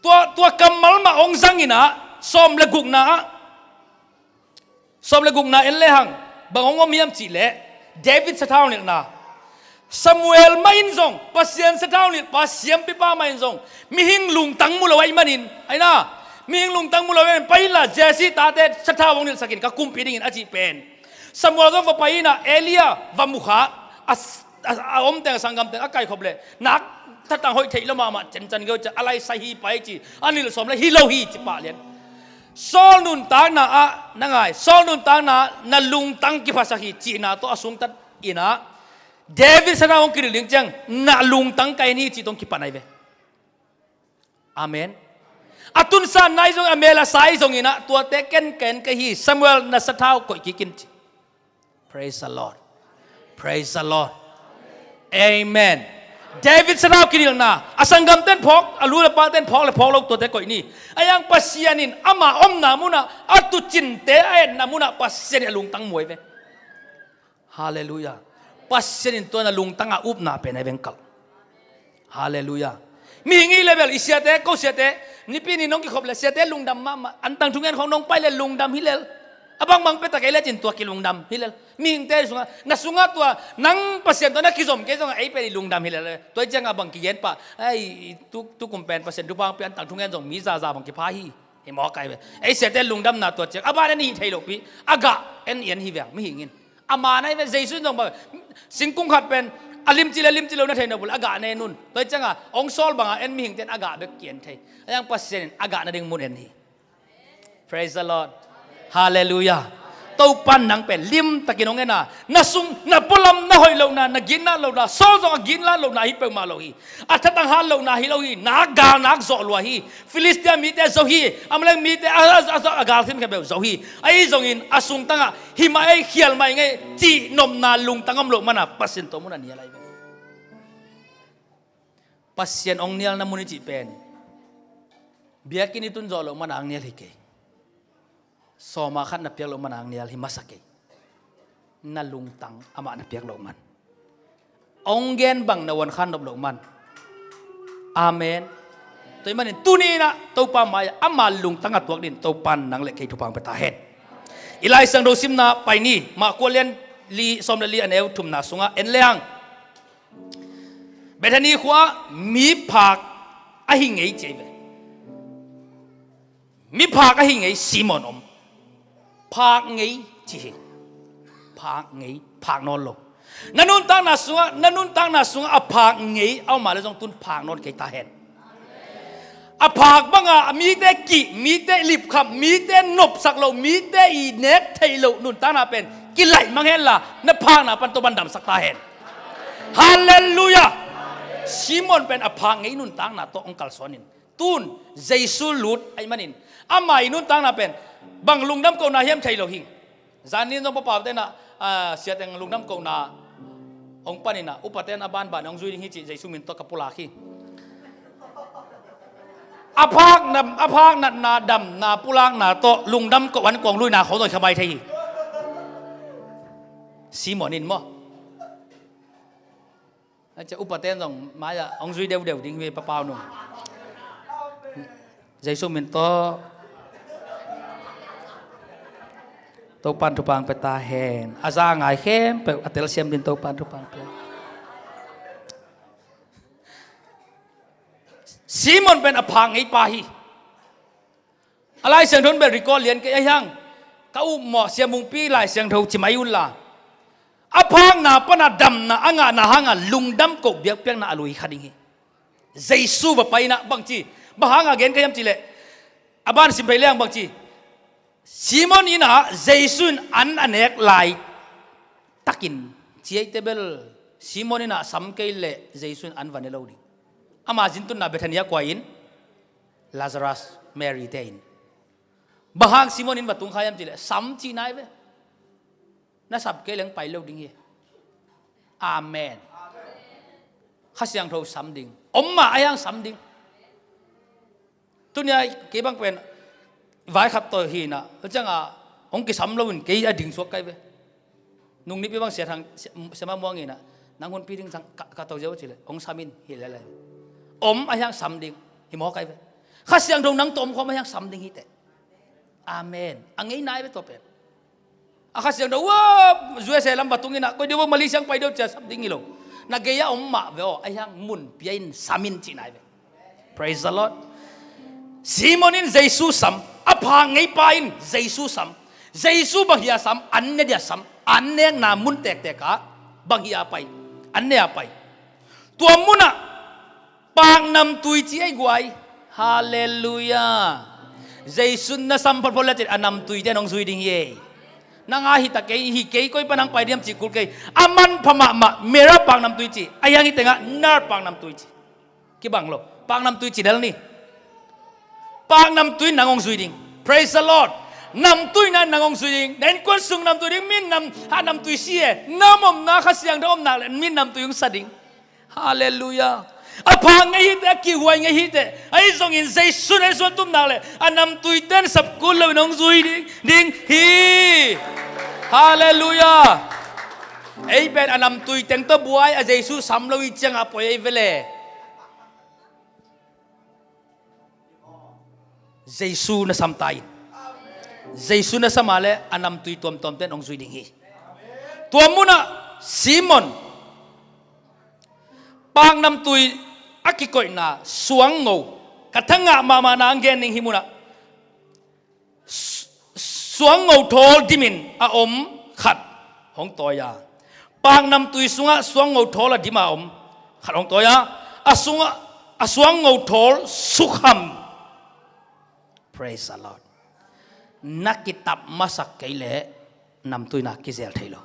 Tua, tua kammal mah hong zang in a, sawm le gukna ah, sawm le gukna en lehang bang hong om hiam cih leh, David sathau nilhna. Samuel mah in zong, Pasian sathau nilhpa, siampipa mah in zong mihing lungtang mu lo ahih manin, ahi na, mihing lungtang mu lo ahih manin, pai inla Jesse tate sathau hong nilhsak in ka kumpi dingin a cih pen. Samuel zong va pai in a, Eli a va mu kha, a, a, a om teng, a sanggam teng a kaikhop leh nak thatang hoih theih lo mahmah, ciancan geu ciah a lai sa hi pai ci, a nilh sawm le hi lo hi ci pah lian. Saul nuntakna ah na ngai, Saul nuntakna na lungtang kiphasak hi cihna tawh a sungtat in a, David sathau hong kinilh ding ciang na lungtang ka en hi cih tawh hong kipan ahi ve. Amen. A tunsanna ahi zong, a mel a sa ahi zongin a, tuate ken ka en ka hi, Samuel na sathau koih kik in ci. Praise the Lord. Praise the Lord. Amen. David sathau kinilhna, a sanggamten phawk, a lu le paten phawk le phawk lo tuate koih ni. Ahi hang Pasian in ama omna munah a tuucinte a etna munah Pasian in a lungtang mu ahi ve. Halleluiah. Pasian in tua na lungtang a upna pen ahi ve, hong kalh. Halleluiah. Mihing i level, i siate, ko siate, Nipi ni nong kikhop leh siate lungdam mahmah, antang thungen khawng nong pai leh lungdam hi lel. A bangbang pia ta kei lecin tua kilungdam hi lel. Mihingte sungah, na sungah tua, nang Pasian tawh na kizom kei zongah ei pen i lungdam hi lel. Tua hi ciangah bang kigen pah, ei, tu, tu kum pen Pasian thupha hong pia, antang thungen zong mi zaza bang kipha hi. Hi mawk ahi ve. Ei siate lungdamna tua ciang a ban en i hih thei lohpi, a gah en i en hi veng mihing in. A man ahi ve, Jesu in zong bang, singkung khat pen a limci le limci lo na theih nop uh leh a gah na en un. Tua hi ciangah hong sawl banga en mihingte in a gah bek ki-en thei. Ahi hang Pasian in a gah nading mun en hi. Praise the Lord. Halleluiah. Topan nang pen limtakin hong en a, na sung, na pualam na hoih lohna, na ginat lohna, Saul zong a ginat lohna hi peuhmah lo hi. A thatang hat lohna hi lo hi, nak gal nak zawh lua hi. Filistia mite zo hi, Amalek mite a, a, a, a gal thim khia beuh zo hi. Ahi zongin a sungtangah hih mah ei, khial mah ing ei cih nopna lungtang om loh mana Pasian tawh mun a nial ahi ve. Pasian hong nialna mun i cih pen biakinn i tun zawh loh mana hong nial hi kei. Sawma khat na piak loh mana hong nial hi masa kei. Na lungtang amah na piak loh man. Hong gen bang na uankhan nop loh man. Amen. Tua ahih manin tuni-in ah Topa mai-ah ama lungtang a tuak dingin Topa in nang le kei thupha hong pia ta hen. I Lai Siangtho simna pai ni, Mark kua lian li, sawm le li a neu thumna sungah en lehang, Bethany khua-ah mi phak ahi ngei ci ahi ve. Mi phak ahi ngei Simon om. Phak ngei ci hi. Phak ngei, phak nawn lo. Na nuntakna sungah, na nuntakna sungah a phak ngei a om a leh zong tun phak nawn kei ta hen. A phak banga mite kih, mite lipkhap, mite nopsak loh, mite i nek theih loh nuntakna pen kilaih mang henla, na phakna pan Topa in damsak ta hen. Halleluiah. Simon pen a phak ngei nuntakna tawh hong kalsuan in, tun Jesu lut ahih manin ama i nuntakna pen bang lungdam kohna hiam thei lo hing. Zan ni-in zong papaute in ah, ah, siateng lungdam kohna hong pan in ah, upate in a banban hong zui ding hi cih Jesu min tawh ka pulak hi. A phak na, a phak natna damna pulakna tawh lungdam koh an kuang luina khawng zong kha mai thei hi. Simon in maw? A cia upate in zong mai-ah hong zui deudeu ding hi, papau nung. Jesu min tawh Topa in thupha hong pia ta hen. A za ngai khempeuh a telsiam dingin Topa in thupha hong pia. Simon pen a phak ngei pa hi. A Lai Siangtho in bel record lian kei ahi hang, ka upmawh Sia Mungpi Lai Siangtho ci mai unla, a phakna pana damna a ngahna hanga lungdam koh biakpiakna a lui kha ding hi. Jesu va pai inah bangci, bang hanga gen ka hiam cihleh, a ban sim phei leng bangci, Simon innah Jesu in an a nek lai takin, ci eite bel Simon innah sam kei leh Jesu in an va ne lo ding. Ama zintunna Bethania kua in? Lazarus, Mary te in. Bang hang Simon in va tung kha hiam cihleh, sam cih nai ve. Na sap kei leng pai lo ding hi. Amen. Kha Siangtho sam ding. Om mah a hiang sam ding. Tunia kei bang pen vai khat tawh hinah, cianga hong kisam loin kei a ding suak kai ve. Nungnipi bang Sia Thang, Sia, Sia Ma Muang inah, nang hunpi ding ciang ka, ka to ziau cileh hong sam in hi lele. Om a hiang sam ding hi maw kai ve. Kha Siangtho nang tawh om khawm a hiang sam ding hi teh. Amen. A ngei nai ve tua pen. A Kha Siangtho, ua, U S A lam va tung inah, koi deuh ua Malaysia pai deuh cia sam ding hi lo. Na gei a om mah ve aw, a hiang mun pia in sam in cih nai ve. Praise the Lord. Simon in Jesu sam, a pha ngei pa in Jesu sam. Jesu bang hia sam, an ne dia sam, an nekna mun tektek ah bang hia pai, an ne a pai. Tua munah Paknamtui ci ei guai. Halleluiah. Jesu na sam photphot le cin a namtui ten hong zui ding hi ei. Nang a hi ta kei, hi kei, koi pa nang pai diam ci kul kei. A manpha mahmah, Mera Paknamtui ci. A hiang hi tengah Nar Paknamtui ci. Kibang lo. Paknamtui ci del ni. Paknamtui nang hong zui ding. Praise the Lord. Namtui na nang hong zui ding. Na innkuan sung namtui ding, min nam, ha namtui si e. Nam omna Kha Siangtho omna le min namtui hong sa ding. Halleluiah. A pha ngei hi teh, a kihuai ngei hi teh. Ahi zongin Jesu na i zuan tum nak le a namtui ten sap kul loin hong zui ding, ding hi. Halleluiah. Ei pen a namtui teng tawh buai a Jesu sam lo i cianga poi ei vele. Jesu na sam ta in. Jesu na sam a le a namtui tuamtuam ten hong zui ding hi. Tua munah Simon Paknamtui a kikoihna suangngo, ka thangah mahmahna ang gen ning hi munah. Su-, suangngo thawl dimin a om khat hong tawi a, Paknamtui sungah suangngo thawl a dima om khat hong tawi a, a sungah a suangngo thawl sukham. Praise the Lord. Na kitap masak kei leh namtuina kizel thei lo.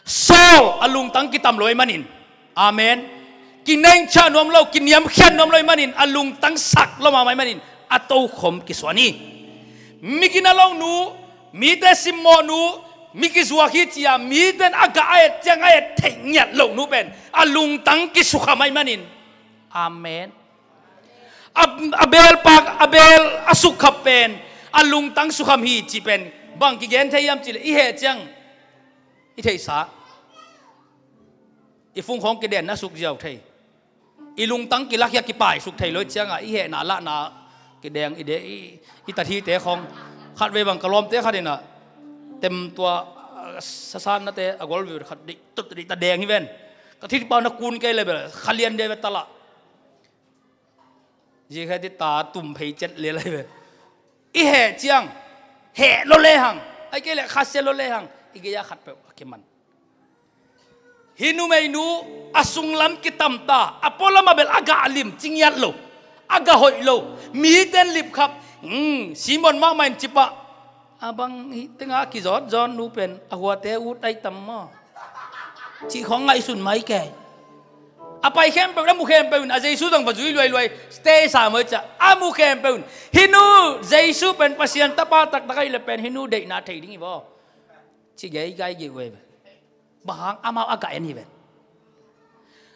Saul a lungtang kitam lo ahih manin. Amen. Kinengchah nuam lo, kiniamkhiat nuam lo ahih manin, a lungtang sak lo mahmah ahih manin a tokhom kisuan hi. Mi gina lo nu, mite simmawh nu, mi kizuak hi cia miten a gah a et ciang a et theih ngiat lo nu pen a lungtang kisukham ahih manin. Amen. A, a beel pak, a beel a sukkhap pen a lungtang sukham hi cih pen bang kigen thei hiam cihleh, i heh ciang i theihsa, i fungkhawng kidenna sukziau thei, i lungtang kilakhia kipaisuk thei lo i cianga i hehna lahna kideng i de, i, i tathite khawng. Khatvei bang ka lawmte khat inah tem tua, ah, sasannate a golveu khat deih tut deih ta deng hi ven. Ka thitpau na kun kei le bel khalian de ve talah. Zikhe ti ta tum phei cet le lai ve. I heh ciang, heh lo lehang, ai kei le khasia lo lehang, i gei-a khatpeuh a kiman. Hih numeinu a sunglam kitamta, a pualam a bel a gah lim cingiat lo, a gah hoih lo, miten lipkhap. Hmm, Simon mahmah in cipah. A bang hih tengah kizawtzawt nu pen a huate ut ai tam maw? Cih khawng ngaihsun mai kei. A pai khempeuh in, a mu khempeuh in, a Jesu zong va zui luailuai, stay sa maw cia, a mu khempeuh in, hih nu Jesu pen Pasian tapa taktak ahih le pen hih nu deihna thei ding hi vaw. Ci gei gai gei uh ei ve. Bang hang amau a gah en hi ven.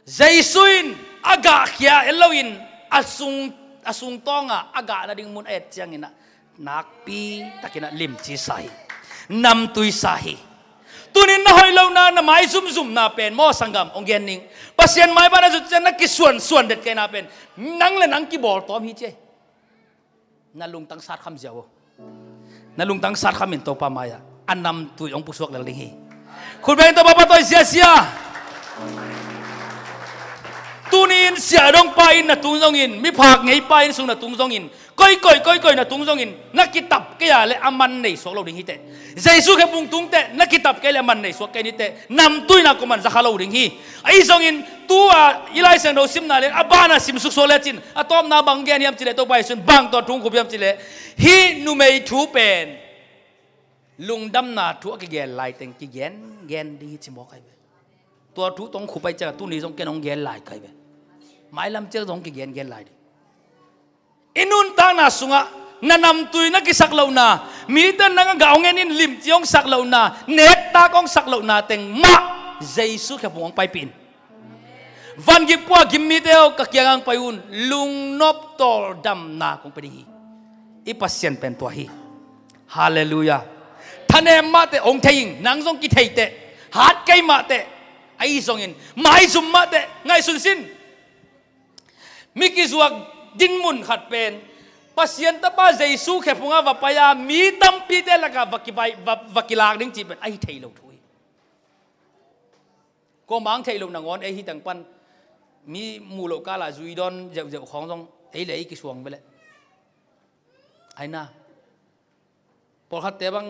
Jesu in a gah khia en loin a sung, a sungtawngah a gah nading mun a et ciangin ah nakpi takin ah limci sa hi. Namtui sa hi. Tunin na hoih lohna, na maizumzumna pen maw sanggam, hong gen ning. Pasian maiban a zut ciang na kisuansuan det kena pen nang le nang kibawltawm hi ci. Na lungtang satkham ziau uh. Na lungtang satkham in Topa mai-ah a namtui hong pusuak lel ding hi. Khut beng Topa pahtawi ziazia. Tuni-in siahdongpa inn na tung zongin, miphak ngeipa inn sung na tung zongin, koikoi koikoi na tung zongin, na kitap kei a leh a man nei suak lo ding hi teh. Jesu khephung tung teh na kitap kei leh a man nei suak kei ni teh, namtuina kuaman za kha lo ding hi. Ahi zongin tua i Lai Siangtho simna leh a bana simsuk suak lecin, a tawpna bang gen hiam cih leh, Topa Jesu in bang tawh thungkhup hiam cih leh, hih numei thu pen lungdamna thu a kigen lai teng kigen gen ding hi ci mawk ahi ve. Tua thu tawh hong khup ahih ciangin tuni zong ken hong gen lai ka hi ve. Mailam ciang zong hong kigen gen lai ding. I nuntakna sungah na namtui na kisak lohna, mite nang a gah hong en in limci hong sak lohna, nektak hong sak lohna teng mah Jesu khephung hong paipih in. Van gik pua gim mite aw, ka kiangah hong pai un, lungnop tawldamna kong pia ding hi. I Pasian pen tua hi. Halleluiah. Thanem mah teh hong thei ing, nang zong kithei teh, hat kei mah teh, ahi zongin maizum mah teh ngaihsun sin. Mi kizuak dinmun khat pen Pasian Tapa Jesu khephungah va pai a, mi tampite lakah va kivai, va, va kilak ding cih pen ahi thei lo thu hi. Kuamah hong theih loh nangawn ei hi teng pan mi muh loh kala zui dawn zeuhzeuh khawng zong ei le ei kisuang ve leh. Aina pawlkhatte bang,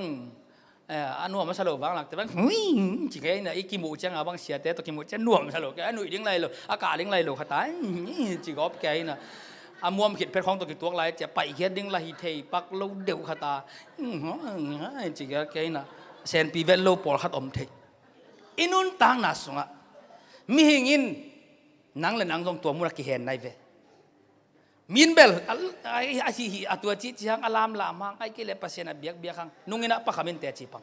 eh, a nuam a sa lo vanglakte bang, "Hui," ci kei na, i kimuh cianga bang siate tawh kimuh ciang nuam sa lo kei, a nuih ding lai lo, a kah ding lai lo khata, "Hui," ci gawp kei na, a muam khit phet khawng tawh kituak lai cia paihkhiat ding la hi thei pak lo deuh khata, "Hui," ci kei na, senpi vet lo pawlkhat om thei. I nuntakna sungah mihing in nang le nang zong tua munah kihen nai ve. Min bel a, a, a hih hih a tua cih cih hang a lamlam hang ai kei le Pasian a biakbiak hang nungin a pakham in teci pang.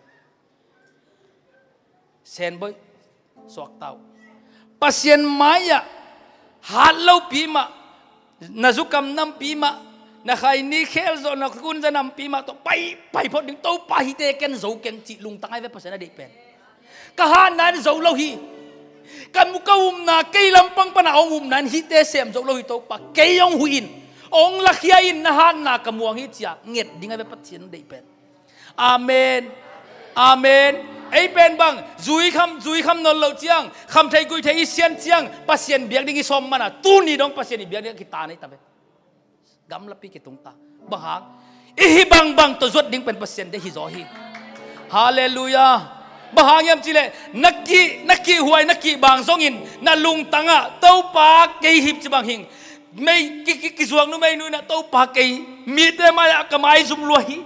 Senboih suakta uh. Pasian mai-ah hat lopi mah, na zukam nampi mah, na khaini khel zawh na kunza nampi mah tawh pai, pai phot ding Topa hite ken zo keng cih lungtang ai ve Pasian a deih pen. Ka hatna in zo lo hi. Ka mu ka upna kei lampang pana hong upna in hihte sem zo lo hi Topa. Kei hong huh in, hong lakhia in, na hatna ka muang hi cia nget ding a ve Pasian deih pen. Amen. Amen. Ei pen bang zui kham, zui kham nawn loh ciang, kham thei gui thei i sian ciang, Pasian biak ding i sawm mana tuni dong Pasian i biak ding a kita nei ta ve. Gamlapi kitung ta. Bang hang? I hih bangbang tawh zuat ding pen Pasian deih hi zaw hi. Halleluiah. Bang hang hiam cih leh na ki, na kihhuai, na kihbang zongin na lungtangah Topa kei hip ci bang hing. Mei ki, ki, kizuak numei nu in ah Topa kei mite mai-ah ka maizum lua hi.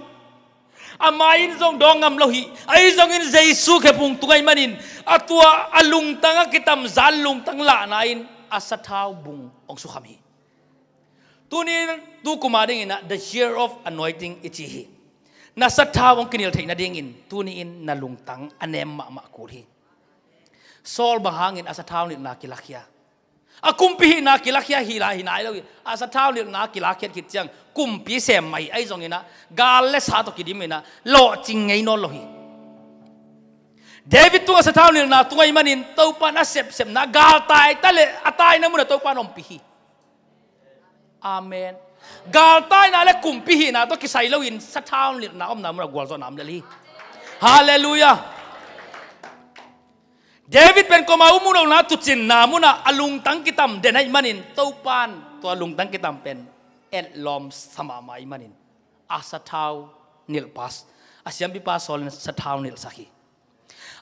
A mai in zong dawng ngam lo hi. Ahi zongin Jesu khephung tung ahih manin a tua a lungtang a kitamzan lungtang lahna in a sathau bung hong sukham hi. Tuni tu kum a dingin ah the year of anointing i ci hi. Na sathau hong kinilh theih nadingin tuni in na lungtang a nem mahmah kul hi. Saul bang hangin a sathau nilhna kilakhia? A kumpi hihna kilakhia hi lai hi nai lo hi. A sathau nilhna kilakhiat khit ciang kumpi sem mah hi. Ahi zongin ah gal le sa tawh kidim in ah lawhcing ngei nawn lo hi. David tungah sathau nilhna tung ahih manin Topa in a sepsepna galtai ta le a taina munah Topa in ompih hi. Amen. Galtaina le kumpi hihna tawh kisai loin sathau nilhna omna munah gualzawhna om lel hi. Halleluiah. David pen kuama um uh lohna tuucinna munah a lungtang kitam den ahih manin Topa in tua lungtang kitam pen etlawm sa mahmah ahih manin a sathau nilh pas, a siampipa Saul in sathau nilhsak hi.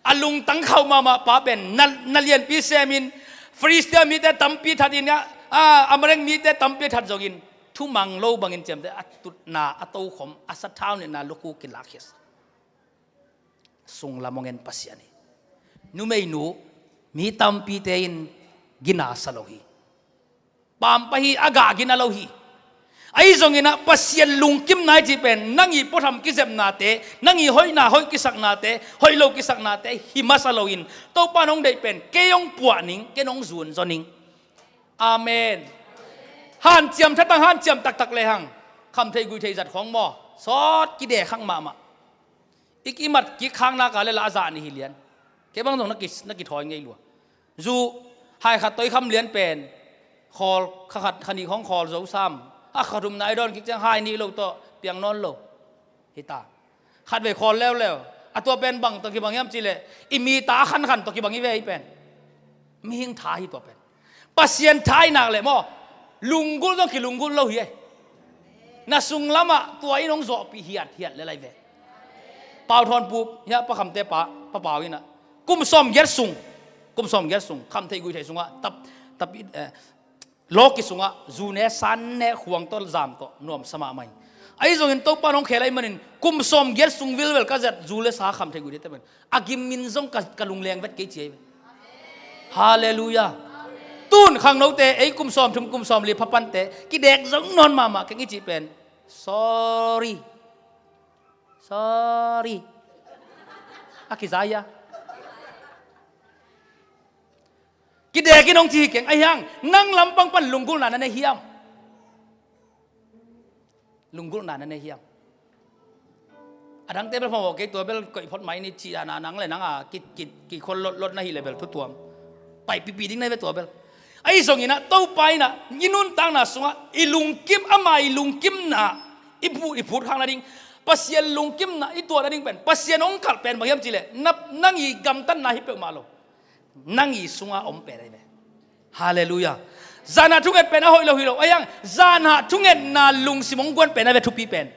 A lungtang khauh mahmah pa pen na, na lianpi semin Filistia mite tampi that in ah, a, Amalek mite tampi that zongin thumang lo bangin ciamteh a tutna a tokhom a sathau nilhna lukhu kilakhiasak. Sunglam hong en Pasian hi. Numeinu mi tampite in gina sa lo hi. Pampa hi, a gah gina lo hi. Ahi zongin ah Pasian lungkimna i cih pen nang i puatham kizepnate, nang i hoihna hoih kisaknate, hoih lo kisaknate hi masa loin Topa in hong deih pen kei hong puah ning, ken hong zunzaw ning. Amen. Hanciam thatang, hanciam taktak lehang kham thei gui thei zat khawng maw, sawt kidek khak mahmah. I kimat kik khak nak a le lah a zah nih hi lian. Kei bang zong na ki, na kithawi ngei lua. Zu hai khat toi kham lian pen khawl, kha khat kha nih khawng khawl zo sam. A kha thumna i dawn kik ciang hai nih lo tawh piang nawn lo hi ta. Khatvei khawl leuleu. A tua pen bang tawh kibang hiam cih leh i mi ta a khankhan tawh kibang hi ve hi pen. Mihing tha hi tua pen. Pasian thainak le maw, lunggulh zong kilunggulh lo hi ei. Na sunglamah tua in hong zawhpih hiathiat le lai ve. Pau Thawn Pup, hiah Pa Khamte pa, Pa Pau inah, kum sawmgiat sung, kum sawmgiat sung, Khamtheih Guihtheih sungah tap, tap, eh, lawki sungah zu ne, san ne, khuang tawh zam tawh nuamsa mahmah hi. Ahi zongin Topa in hong khel ahih manin kum sawmgiat sung vilvel ka zat zu le sa, Khamtheih Guihtheihte pen a gim min zong ka, ka lungleng vet kei ci ahi ve. Halleluiah. Tun khangnote, ei kum sawmthum kum sawmli pha pante kidek zong nawn mahmah keng i cih pen, sorry, sorry, a kiza hia? Kidek in hong ci hi keng. Ahi hang nang lampang pan lunggulhna na nei hiam? Lunggulhna na nei hiam? A dangte bel phamawh kei, tua bel koih phot mai ni, cih dan a nang le nang a ki, ki, kikhol lotlot na hih le bel thutuam paipipi ding na hi ve tua bel. Ahi zongin ah Topa in ah i nuntakna sungah i lungkim, ama i lungkimna i phu, i phut khak nading, Pasian lungkimna i tuah nading pen, Pasian hong khalh pen bang hiam cih leh, na, nang i gamtatna hi peuhmah lo, nang i sungah om pen ahi ve. Halleluiah. Zanah thunget pen a hoih lo hi lo. Ahi hang zanah thungetna lungsim hong guan pen ahi ve, thupi pen.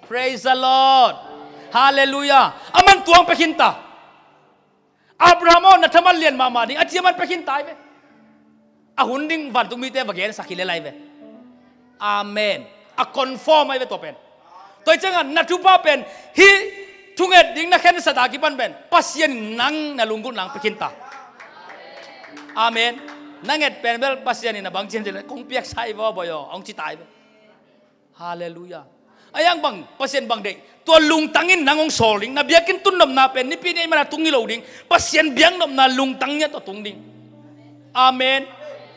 Praise the Lord. Halleluiah. Aman tua hong pia khinta. Abraham aw, na thaman lian mahmah ding, a ci, aman pia khinta ahi ve. A hun ding vantung mite va gensak hi le lai ve. Amen. A confirm ahi ve tua pen. Tua hi ciangah na thupha pen, hih thunget ding na khensat a kipan pen Pasian in nang na lunggulhna hong pia khinta. Amen. Na nget pen bel Pasian in a bang ci hiam cih leh, kong piaksa hi vaw bawi aw, hong ci ta ahi ve. Halleluiah. Ahi hang bang, Pasian bang deih? Tua lungtang in nang hong sawl ding. Na biakinn tun nopna pen nipi ni ahih mana tung hi lo ding. Pasian biak nopna lungtang ngiat tawh tung ding. Amen.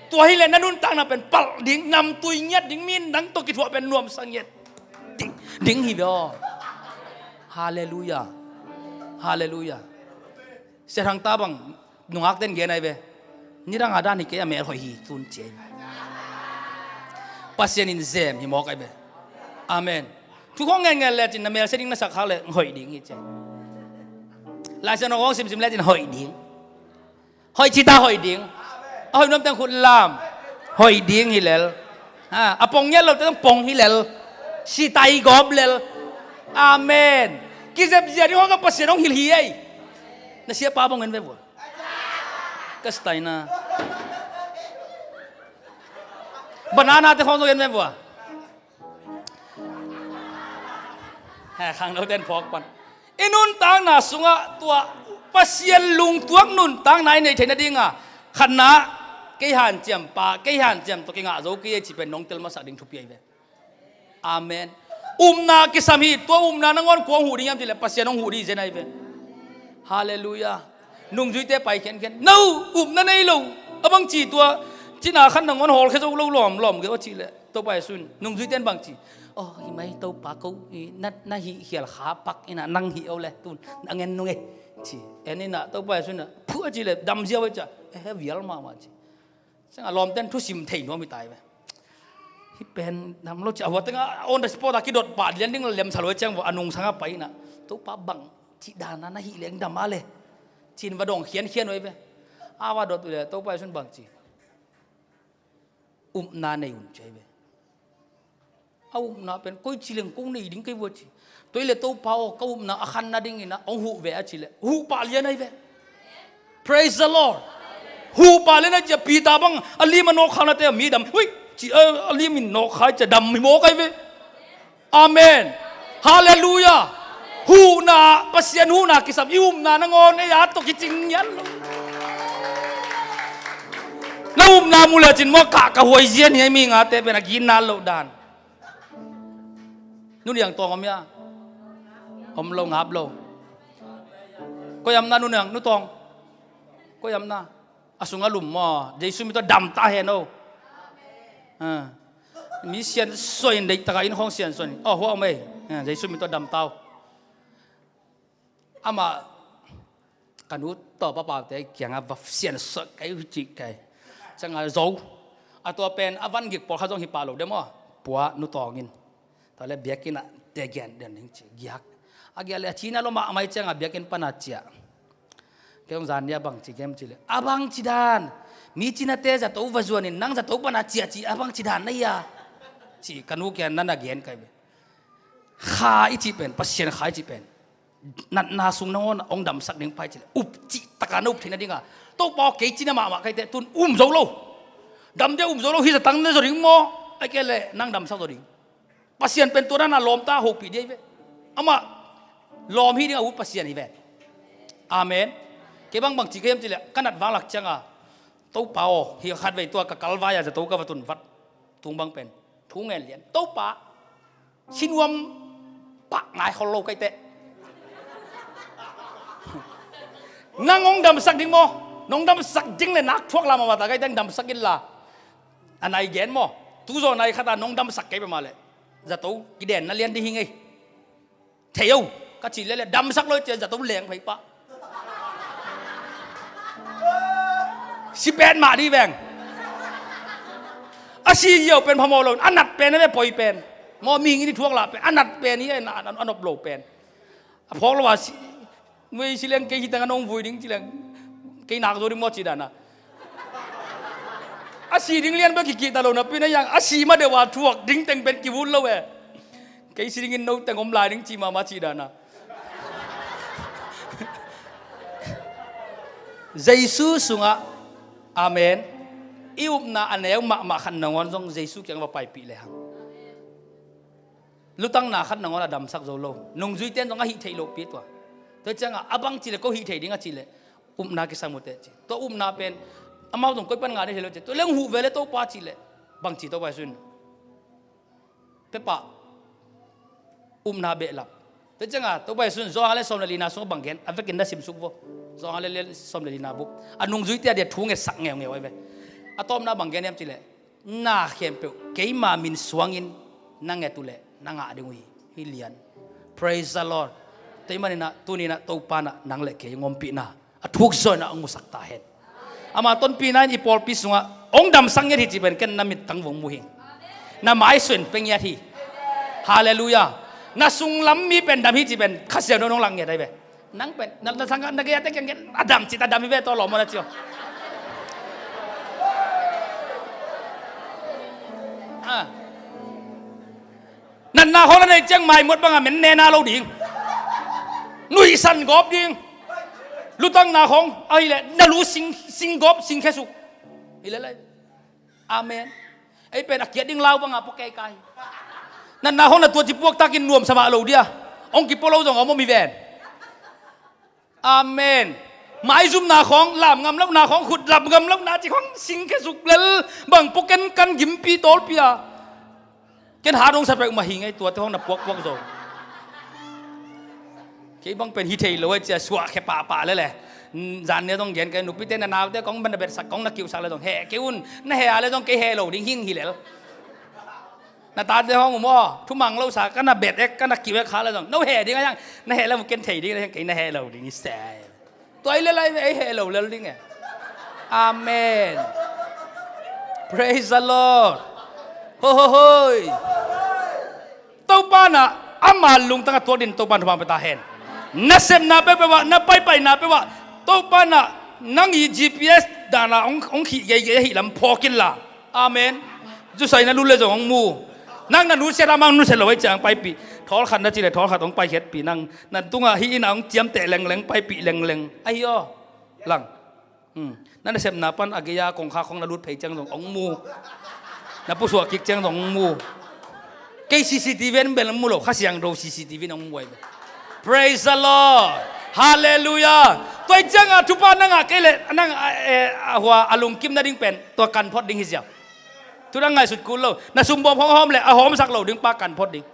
Tua hi leh na nuntakna pen palh ding, namtui ngiat ding, mi in nang tawh kithuah pen nuamsa ngiat ding, ding hi ve aw. Halleluiah. Halleluiah. Sia Thang ta bang, nungakten gen ahi ve. Nidang a dan hi kei a, mel hoih hi tun ci ahi ve. Pasian in zem hi mawk ahi ve. Amen. Thu khawng ngelngel lecin na mel sia ding na sak khak leh hoih ding hi ci ahi. Lai Siangtho khawng simsim lecin hoih ding. Hoih ci ta, hoih ding. A hoih nuam teng khut lam. Hoih ding hi lel. Ha, a pong ngiat lo teng pong hi lel. Sitai gawp lel. Amen. Kizepzia ding khawng zong Pasian hong hilh hi ei. Na siapa bang en ve vua. Ka style na. Banana te khawng zong en ve vua. He, khangno ten phawk pan. I nuntakna sungah tua Pasian lungtuak nuntakna i neih theih nadinga, khatna, kei hanciam pa, kei hanciam tawh kingah zo kei ei cih pen nong tel masak ding thupi ahi ve. Amen. Upna kisam hi. Tua upna nangawn kua hong huh ding hiam cih leh Pasian hong huh ding hi zen ahi ve. Halleluiah. Nungzuite pai khiankhian. No, upna nei lo. A bang ci tua cina khat nangawn hawlkhia zo lo lawmlawm kei aw cih leh, Topa Jesu in nungzuite in bang ci? Aw, hi mai Topa ko, i, na, na hih khial kha pak in ah nang hih o le tun a ngen nung e, ci. En in ah Topa Jesu in ah phuah ci leh dam ziau e ci a, eh, vial mahmah ci. Ciangah lawmten thusim thei nuam hi ta hi ve. Hih pen dam lo ci a, hua tengah on the spot a kidot pah lian ding lem sa lo ciang vua a nungsangah pai in ah, Topa bang cih dana na hih leng dam a le, ci-in va dong khiankhian uh ahi ve. A va dot uh leh Topa Jesu in bang ci? Upna nei un ci ahi ve. A upna pen koici leng kong nei ding kei vua ci. Tua hi leh Topa aw, ka upna a khan nadingin ah hong huh ve a cih leh huh pah lian ahi ve. Praise the Lord. Huh pah lian a ci a, Peter bang a lim a nawkkhaknate a mi dam, hui, ci a, a lim in nawkkhak ci a dam hi mawk ahi ve. Amen. Halleluiah. Huhna, Pasian huhna kisam i upna nangawn ei a tawh kicing ngiat lo. Na upna mu lecin maw, kah ka huai zian hi a, mi ngate pen a ginat loh dan. Nu Niang Tawng om hia? Om lo, ngap lo. Koi am na, Nu Niang, Nu Tawng? Koi am na? A sung a lum maw, Jesu min tawh dam ta hen o. Ah. Mi siansuah in, deihtak a inn khawng siansuah in. Aw, hua om ei. Ah, Jesu min tawh dam ta o. Amah ka nu tawh Pa Paute kiangah va siansuah kei uh cih kei. Ciangah zo. A tua pen a van gik pawlkhat zong hi pah lo de maw. Pua Nu Tawng in. Tua leh biakinn ah te gen den ding ci, giak. A giak leh a cina lo mahmah ciangah biakinn pan a ciah. Kei hong zan ni a bang ci gem ci leh, a bang ci dan, Mi cinate zato va zuanin nang zato pana ciah ci a bang ci dan na hia? Ci ka nu kiang na na gen kai ve. Kha i cih pen, Pasian kha i cih pen natna sung nangawn a hong damsak ding pai cih leh up cih taka na up theihna dinga Topa aw kei cina mahmah kaite tun um zo lo. Damte um zo lo, hih zatang na zaw ding maw? Ai kei leh nang damsak zaw ding. Pasian pen tua dana lawmta hopih dih ahi ve. Amah lawm hi ding a ut Pasian hi ve. Amen. Kei bang bang ci ka hiam cih leh ka nat vanglak cianga Topa aw, hih khatvei tua ka kalvai a zato ka va tun vat tung bang pen thu ngen lian. Topa, sinuam pah ngai khol lo kaite. Nang hong damsak ding maw? Nong damsak ding le nak thuak lam a mata kaite hong damsak in la. A nai gen maw? Tuzaw nai khata nong damsak kei pah mah leh zato kidenna lian ding hi ngei. Thei o, ka cih lele damsak lo i cian zato leng phei pah. Si pen mah dih veng. A si ziau pen phamawh lo, a nat pen a ve poi pen. Maw mihing in i thuak lah pen a nat pen hi a, a nop lo pen. A phawk lo a si, nuai si leng kei hi teng a nong vui ding ci leng kei nak zo ding maw ci dana. A si ding lian bek kikihta lo napi na yang a si ma deuh a thuak ding teng pen kivut lo e. Kei si dingin no teng om lai ding ci mahmah ci dana. Jesu sungah, amen. I upna a neu mahmah khat nangawn zong Jesu kiang va paipih lehang lutangna khat nangawn a damsak zo lo. Nungzuite in zong a hih theih lohpi tua. Tua ciangah a bang cileh ko hih thei ding a cileh upna kisam uh teh ci. Tua upna pen amau zong koi pan ngah ding thei lo ci. Tua leng huh ve le Topa cileh bang ci Topa Jesu in pepah upna behlap. Tua ciangah Topa Jesu in Johan le sawm le lina sungah bang gen a vekin na simsuk vo. Johan le sawm le lina buk a nungzuite a dia thu ngetsak ngeungeu ahi ve. A tawpna bang gen hiam cileh na khempeuh keima min suangin na nget uhleh na ngah ding uh hi. Hi lian. Praise the Lord. Tei maninah tuninah Topanah nang le kei ngompihna a thukzawinah hong musak ta hen. Ama tonpina in i pawlpi sungah hong damsak ngiat hi ci pen ken na mittang vong mu hi. Na maisuan pe ngiat hi. Halleluiah. Na sunglam mi pen dam hi ci pen khasia no nong lak ngiat ahi ve. Nang pen na, na sangah na gei ate kiang gen a dam ci ta dam hi ve tawh lawm aw na ci aw. Ah. Natna khawng na neih ciang maimuat banga men nena lo ding. Nuihsan gawp ding. Lutangna khawng ahileh na lu sing, sing gawp sing khesuk. Hileh lai. Amen. Ei pen a kiat ding lau banga pua kei kai. Natna khawng na tua ci puaktakin nuamsa mah lo dia. Hong kipua lo zong a om om hi ven. Amen. Maizumna khawng lam ngam lohna khawng khut lam ngam lohna ci khawng sing khesuk lel bang pua ken kan gimpi tawlpi a. Ken hat hong sa peuh mah hi ngei tuate hong na puakpuak zo. Kei bang pen hi thei lo e cia suah khe pahpah lele. Zan nia zong gen kei nupite na naute kong ban na betsak kong na kiuhsak le zong heh kei un na heh a le zong kei heh lo ding hing hi lel. Na tate hong um aw thumang lo sa ka na bet ek ka na kiu ek kha le zong no heh ding a yang na heh le mu ken thei ding a yang kei na heh lo ding i se. Tua i le lai ei heh lo lel ding e. Amen. Praise the Lord. Ho ho hoi. Topa na ama lungtang a tuak din Topa na thupha pe ta hen. Nasepna pe pe wah na paipaina pe wah Topa na nang i G P S dana ong ong khih gei gei ahi lam phawk in la. Amen. Zusai na lu le zong hong mu. Nang na nusia lamang nusia lo ai ciang paipih. Thawl khat na ci le thawl khat hong paikhiatpih nang. Na tungah hi ina hong ciamteh lengleng paipih lengleng. Ahi aw. Lang. Hmm. Na nasepna pan a gei-a kongkha khong na lut phei ciang zong hong mu. Na pusuah kik ciang zong hong mu. Kei C C T V in bel hong mu lo. Kha Siangtho C C T V in hong mu ai bel. Praise the Lord. Hallelujah. Tua i ciangah thupha na ngah kei le nang a, eh, a hua a lungkim nading pen tua kan phot ding hi ziau. Thu dang ngaihsut kul lo. Na sumbawm hong hawm le a hawmsak lo ding pa kan phot ding.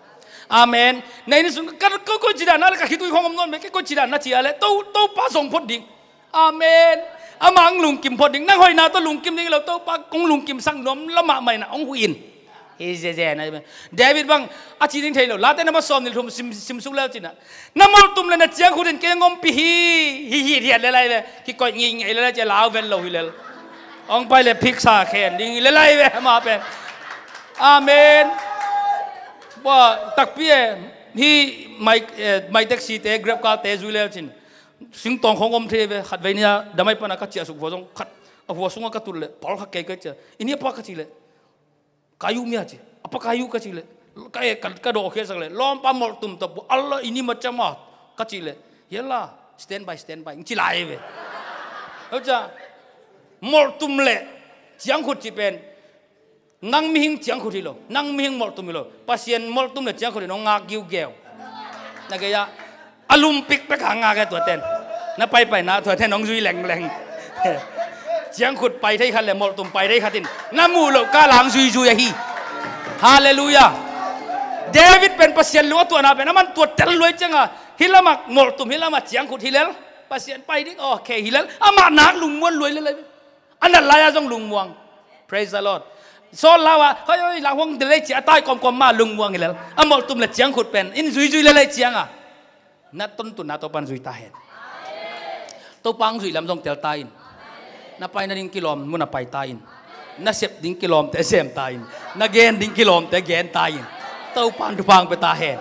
Amen. Na inn sung ka, ka, ko ci dan na le ka khitui hong om nawn me ke ko ci dan na ci a le to, Topa zong phot ding. Amen. Amah hong lungkim phot ding. Nang hoihna tawh lungkim ding lo Topa hong lungkimsak nuam lo mahmah inah hong huh in. Hi zia zia na David bang a ci ding thei lo. Late na ma sawm nil thum sim, simsuk leu cinah na moltum le na ciang khut in kei ngompi hi. Hi hi hiat le lai ve. Kikoih ngih ngei le lai cia lau vel lo hi lel. Hong pai le phiksa khen ding hi le lai ve ma pen. Amen. Bua takpi e. Hi mai, eh, mai taxi te grab car te zui leu cin. Singtawng khong om thei ve khatvei nia damai pana ka ciahsuk vua zong khat A hua sungah ka tut leh, pal kha kei ka ci a. Ini a pa ka cih leh, ka yu mia ci. A pa ka yu ka cih leh, ka e, ka, ka dawh khia sak leh, lawmpa molhtum tawh pu, Allah ini macam a ka cih leh, yalla, stand by, stand by, ci lai ve. Hau ca, molhtum leh ciangkhut cih pen, nang mihing ciangkhut hi lo, nang mihing molhtum hi lo. Pasian molhtum leh ciangkhut hi, nong ngak giugeu. Na gei ah, a lumpik pek a ngak e tuaten. Na paipaina tuaten hong zui lengleng. Ciangkhut pai thei khat leh molhtum pai thei khat in, na muh loh kal ah hong zuizui ahi. Halleluiah. David pen Pasian lung a tuahna pen, aman tua tel luai ciangah, hih lamah molhtum, hih lamah ciangkhut hi lel. Pasian pai ding, okay, hi lel. Amah nak lungmuang luai lel. A nat lai-ah zong lungmuang. Praise the Lord. Saul lau ah, hoi, hoi, lang huang de lei ci a, a tai kawmkawm mah lungmuang hi lel. A molhtum leh ciangkhut pen in zuizui lel lei ciangah, na tontunna Topa'n zui ta hen. Topa hong zuih lam zong tel ta in. Na pai nading kilawm mun ah pai ta in. Na sep ding kilawmte sem ta in. Na gen ding kilawmte gen ta in. Topa'n thupha hong pia ta hen.